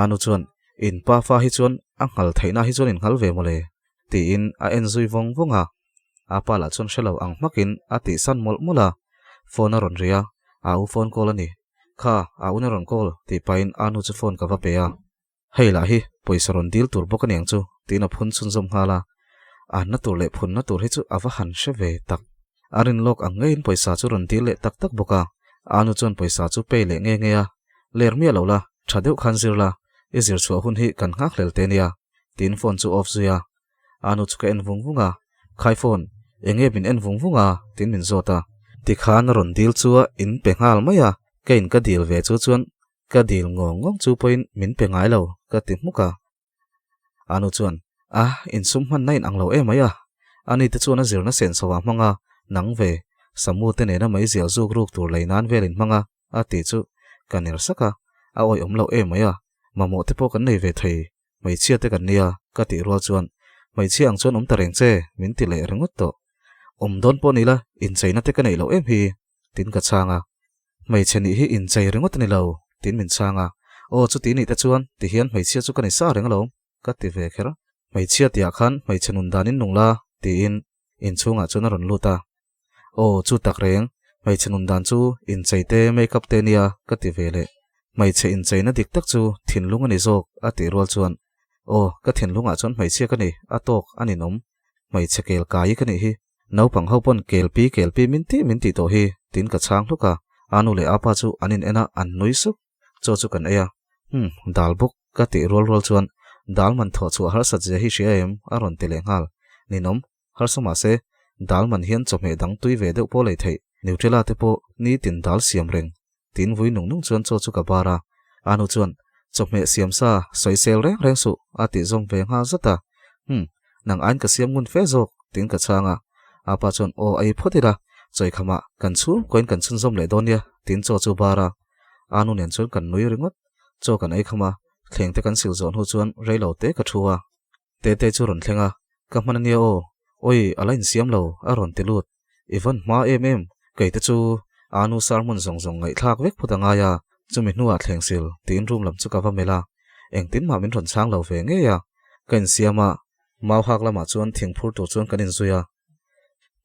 Anu chuan, In pa fa hi chuan a nghal theihna hi chuan innghal ve mawle, tiin a en zui vawng vawng a. Apa lah chuan hre lo ang hmakin a tihsan mawlh mawlh a. Phone a rawn ri a, a u phone call a ni. Kha, a una rawn call, tih pahin a nu chu phone ka va pe a. Hei lah hi pawisa rawn dil tur bawk a niang chu, tiin a phun chhunzawm nghal a. Anna tur leh phunna tur hi chu a va han hre ve tak. A rin lawk ang ngeiin pawisa chu rawn dil leh tak tak bawk a. A nu chuan pawisa chu pay leh nge nge a. Ler miah lo la, tha deuh khan zir la, i zir chhuah hun hi kan nghak hlel te nia, tiin phone chu off zui a. A nu chu ka en vung vung a, Khai phone, eng nge min en vung vung a? tiin min zawt a. Tikhan a rawn dil chu a in pe nghal mai a, ka in ka dil ve chu chuan ka dil ngawng ngawng chu pawhin min pe ngai lo ka ti hmuk a. A nu chuan, A, insum hmanna in ang lo em mai a, ani te chuan a zirna senso ah hmang a, nang ve, Samu te nena meizial zuk ruk tur lei nan vel in hmang a, a tih chu ka ner sak a, a awih awm lo em mai a, mamawh te pawh kan nei ve thei. Hmeichhia te kan nia, ka tih rual chuan, Hmeichhia ang chuan awm ta reng che, min ti leh ringawt tawh. Awm dawn pawh ni la, incheina te ka neih loh em hi, tiin ka chhang a. Hmeichhe nih hi inchei ringawt a ni lo, tiin min chhang a. Aw chuti nih te chuan, tihian hmeichhia chu ka ni sa reng alawm, ka ti ve kher. Hmeichhia tihah khan hmeichhe nun danin nung la, tiin inchhungah chuan a rawn lut a. Aw, chu tak reng, hmeichhe nun dan chu inchei te, make up te nia, ka ti ve leh. Hmeichhe incheina dik tak chu thinlung a ni zawk, a tih rual chuan, Aw, ka thinlungah chuan hmeichhia ka ni, a tawk, a ninawm. Hmeichhe kel kai ka nih hi. Naupang ho pawn kelpi kelpi min tih min tih tawh hi, tiin ka chhang hluk a. A nu leh a pa chu an in en a, an nui suk. Chaw chu kan ei a. Umm, dal bawk, ka tih rual rual chuan, Dal man thawh chhuah harsat zia hi hria em? a rawn ti leh nghal. Ninawm, Harsa mahse, dal man hian chawhmeh dang tui ve deuh pawh lei theih, Nutella te pawh nitin dal siam reng, tiin vui nung nung chuan chaw chu ka bar a. A nu chuan, Chawhmeh siam sa, sawisel reng reng suh, a tih zawm ve nghal zat a. Hum, nang aiin ka siam ngun fe zawk, tiin ka chhang a. A pa chuan, Aw, ei phawt ila, chawikhamah kan chhungkawiin kan chhunzawm leh dawn nia, tiin chaw chu bar a. A nu nen chuan kan nui ringawt. Chaw kan ei kham a, thleng te kan sil zawh hnu chuan reilo te ka thu a. Tete chu rawn thleng a, Ka hman ania aw, awi a la insiam lo, a rawn ti lut. I van hma em em, kei te chu Anu sermon zawng zawng ngaihthlak vek phawt a ngai a, chumi hnuah thleng sil tiin room lam chu ka va melh a, engtin mah min rawn chhang lo ve ngei a. Ka insiam a, mau hak lamah chuan thing phur tur chuan kan inzui a.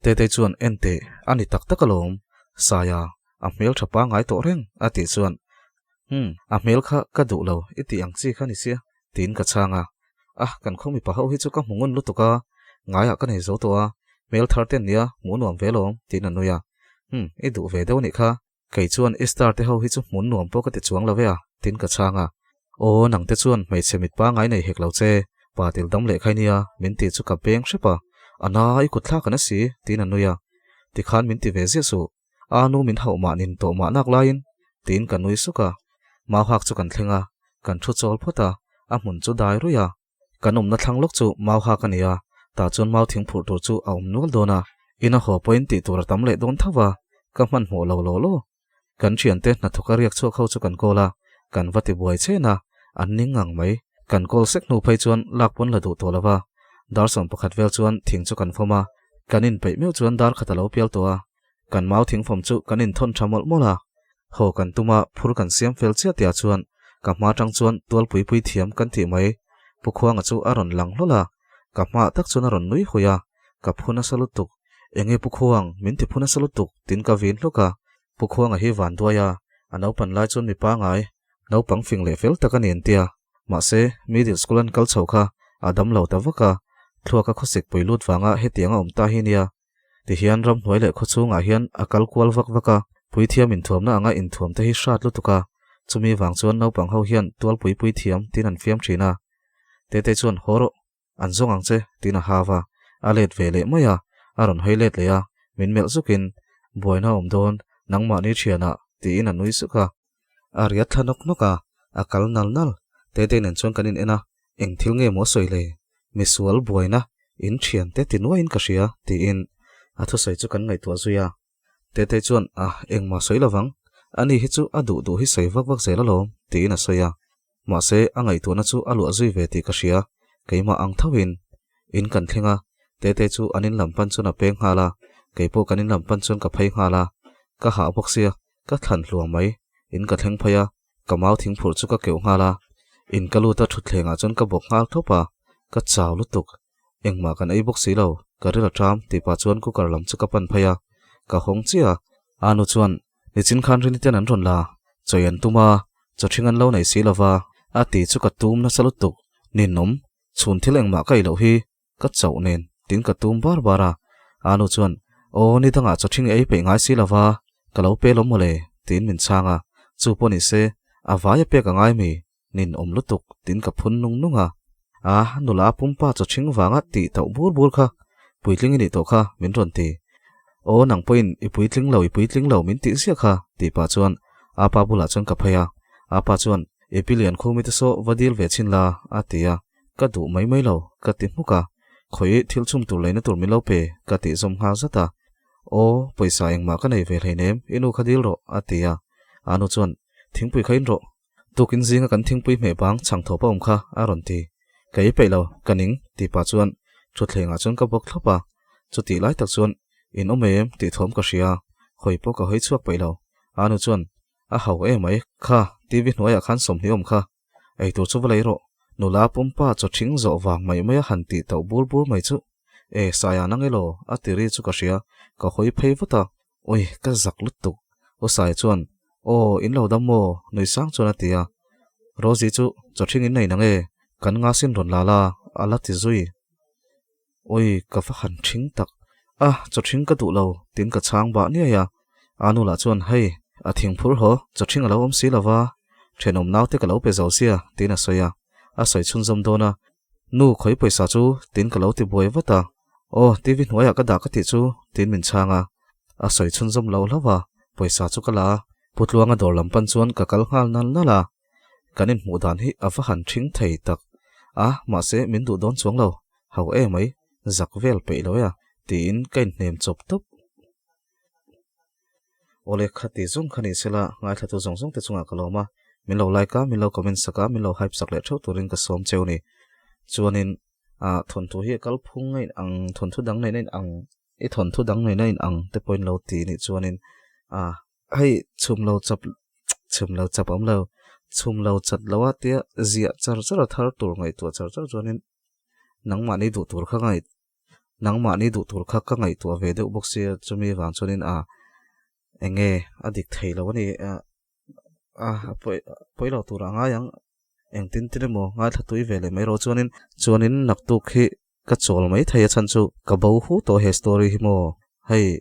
Tete chuan en teh, a ni tak tak alawm, Saia, a hmel tha pangngai tawh reng, a tih chuan, Umm, a hmel kha ka duh lo i tih ang chi kha ni sia, tiin ka chhang a. Ah, kan khaw mipa ho hi chu ka hmu ngun lutuk a, ngaiah ka nei zo tawh a, hmel thar te an nia, hmuh nuam ve lawm, tiin a nui a. Umm, i duh ve deuh anih kha, kei chuan i star te ho hi chu hmun nuam pawh ka ti chuang lo e a, tiin ka chhang a. Aw, nang te chuan hmeichhe mit pangngai nei hek lo che, pa til dam leh khai nia, min tih chu ka beng hrep a, a na, i kut thlak an asi, tiin a nui a. Tikhan min ti ve ziah suh, A nu min hauh mah nin tawh mah nak laiin tiin ka nui suk a, mau hak chu kan thleng a, kan thu chawl phawt a, a hmun chu dai ruih a. Kan awmna thlang lawk chu mau hak a ni a, tah chuan mau thing phurh tur chu a awm nual dawn a, in a haw pawhin tih tur a tam leh dawn tho a, ka hmanhmawh lo law law. Kan thiante hnathawk a riak chhuak ho chu kan call a, kan va ti buai chen a, an ning ngang mai. Kan call sek hnu phei chuan lak pawn la duh tawh lo va, dar 11 vel chuan thing chu kan fawm a, kan inpeih meuh chuan dar khat a lo pial tawh a, Kan mau thingfawm chu kan inthawn tha mawlh mawlh a, haw kan tum a, phur kan siam fel chiah tihah chuan ka hma tang chuan tualpui pui thiam kan tih mai. Pu Khuanga chu a rawn lang hlawl a, ka hmaah tak chuan a rawn nui hui a, ka phu nasa lutuk. Enge Pu Khuang, min ti phu nasa lutuk, tiin ka vin hluk a. Pu Khuanga hi van duai a, a naupan lai chuan mi pangai, naupang fing leh fel tak a ni an tia. Mahse, middle school an kal chho kha a dam lo ta vak a, thluaka khawsik pui lut vanga hetiang a awm ta hi nia. Tihian ramhnuai leh khawchhungah hian a kal kual vak vak a, puithiam inthuamna anga inthuam te hi hrat lutuk a, chumi vang chuan naupang ho hian tualpui puithiam tiin an fiam thin a. Tete chuan haw rawh, an zawng ang che tiin a hau a, a let ve leh mai a, a rawn hawi let leh a, min melh zukin, Buaina a awm dawn, nangmahni thianah tiin a nui suk a. A riat thla nawk nawk a, a kal nal nal. Tete nen chuan kan in en a, eng thil nge maw sawi le? Misual buaina in thiante ti nuaiin ka hria tiin a thusawi chu kan ngaihtuah zui a. Tete chuan a engmah sawi lovang, ani hi chu a duh duh hi sawi vak vak zel alawm tiin a sawi a. Mahse a ngaihtuahna chu a luah zui ve tih ka hria, keimah ang thoin in kan thleng a, Tete chu an in lam pan chuan a peng nghal a, keipawh kan in lam pan chuan ka phei nghal a, ka hah bawk sia, ka thlan hluang mai, in ka thleng phei a, ka mau thing phurh chu ka keuh nghal a, in ka lut a thutthleng ah chuan ka bawk nghal thlawp a, ka chau lutuk, engmah kan ei bawk si lo, ka ril a ṭam tih pah chuan cooker lam chu ka pan phei a, ka hawng chiah a, a nu chuan nichin khan rini ten an rawn la, chawi an tum a, chaw ṭhing an lo nei si lo va, a ti chu ka tum nasa lutuk, ninawm, chhun thil engmah ka ei loh hi, Ka chauh nen tin ka tum bar bar a, Anu chuan, Aw, ni dangah chaw ṭhing ei peih ngai si lova, ka lo pe lawm mawle, tiin min chhang a, chu pawh ni se, a vai a pek a ngai mi, nin awm lutuk, tiin ka phun nung nung a. A, nula pumpa chaw ṭhing vanga tih tauh bur bur kha, puitling i nih tawh kha, min rawn ti. Aw, nang pawhin i puitling lo, i puitling lo min tih ziah kha, tih pah chuan apa bulah chuan ka phei a, apa chuan, I pi lian khumi te saw va dil ve chhin la, a ti a. Ka duh mai mai lo, ka ti hmuk a. Khawi thil chhum tur leina tur min lo pe, ka tih zawm nghal zat a. Aw, pawisa engmah ka nei ve hleinem, i nu kha dil rawh, a ti a. A nu chuan, Thingpui kha in rawh. Tukin zinga kan thingpui hmeh bang chhang thawp a awm kha, a rawn ti. Ka ei peih lo, ka ning, tih pah chuan thutthlengah chuan ka bawk thlawp a. Chutih lai tak chuan, In awm em? tih thawm ka hria. Hawi pawh ka hawi chhuak peih lo. A nu chuan, A hau em mai, kha, TV hnuaiah khan sawmhnih awm kha. Eitur chu va lei rawh, nula pumpa chaw ṭhing zawh vang mai mai a han tih tauh bur bur mai chu. E, Saia nang elaw? a ti ri chu ka hria, ka hawi phei vut a. Ui, ka zak lutuk. U Saia chuan, Aw, in lo dam maw? nui sang chuan a ti a. Rosie chu chaw ṭhing in nei nang e, kan ngasin rawn la la, a la ti zui. Ui, ka va han ṭhing tak. A, chaw ṭhing ka duh lo, tiin ka chhang bah niai a. A nu lah chuan, Hei, a thing phur haw, chaw ṭhing a lo awm si lo va, ṭhenawm naute ka lo pe zo sia, tiin a sawi a. A sawi chhunzawm dawn a, Nu, khawi pawisa chu, tiin ka lo ti buai vat a. Aw, TV hnuaiah ka dah ka tih chu, tiin min chhang a. A sawi chhunzawm lo hlauh a, pawisa chu ka la a. Pu Tluanga dawr lam pan chuan ka kal nghal nal nal a. Kan inhmuh dan hi a va han ṭhing thei tak a, mahse min duh dawn chuang lo, ho e mai, zak vel peih lo e a, tiin ka inhnem chawp tawp. Awle khati zawng kha ni sela, ngaithlatu zawng zawng te chungah ka lawm a, min lo like a, min lo comment sak a, min lo hype sak leh theuh turin ka sawm cheu ni. Chuanin ah thawnthu hi a kal phung a in ang, thawnthu dang neihna in ang, i thawnthu dang neihna in ang te pawhin lo ti nih chuanin ah Hei chhum lo chap chhum lo chap awm lo, chhum lo chat lo a tia ziah char char a thar tur ngaihtuah char char chuanin nangmahni duh tur kha ngaih nangmahni duh tur kha ka ngaihtuah ve deuh bawk sia chumi vang chuanin a eng nge a dik thei lo a ni a a pawi pawi lo tur a ngai ang engtin tin emaw ngaithla tui ve leh mai rawh chuanin chuanin naktuk hi ka chawl mai thei a chhan chu ka bo hu tawh he story hi maw hei.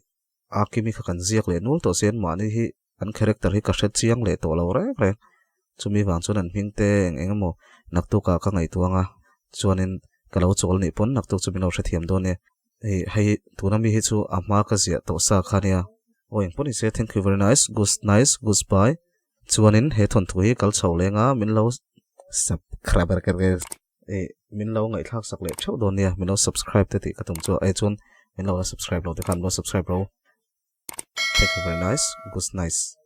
A Kimi kha kan ziak leh nual tawh sia mahni hi an character hi ka hre chiang leh tawh lo reng reng. Chumi vang chuan an hming te eng eng emaw naktukah ka ngaihtuah ang a, chuanin ka lo chawl nih pawn naktuk chu min lo hrethiam dawn e. Hei hei tuna mi hi chu a hma ka ziah tawh sa kha nia. Aw eng pawh ni se thank you very nice good nice good bye. Chuanin he thawnthu hi kal chho leng a min lo subscriber eh min lo ngaihthlak sak leh theuh dawn nia min lo subscribe te tih ka tum chu eh chuan min lo la subscribe lo te khan min lo subscribe ro thank you very nice good nice.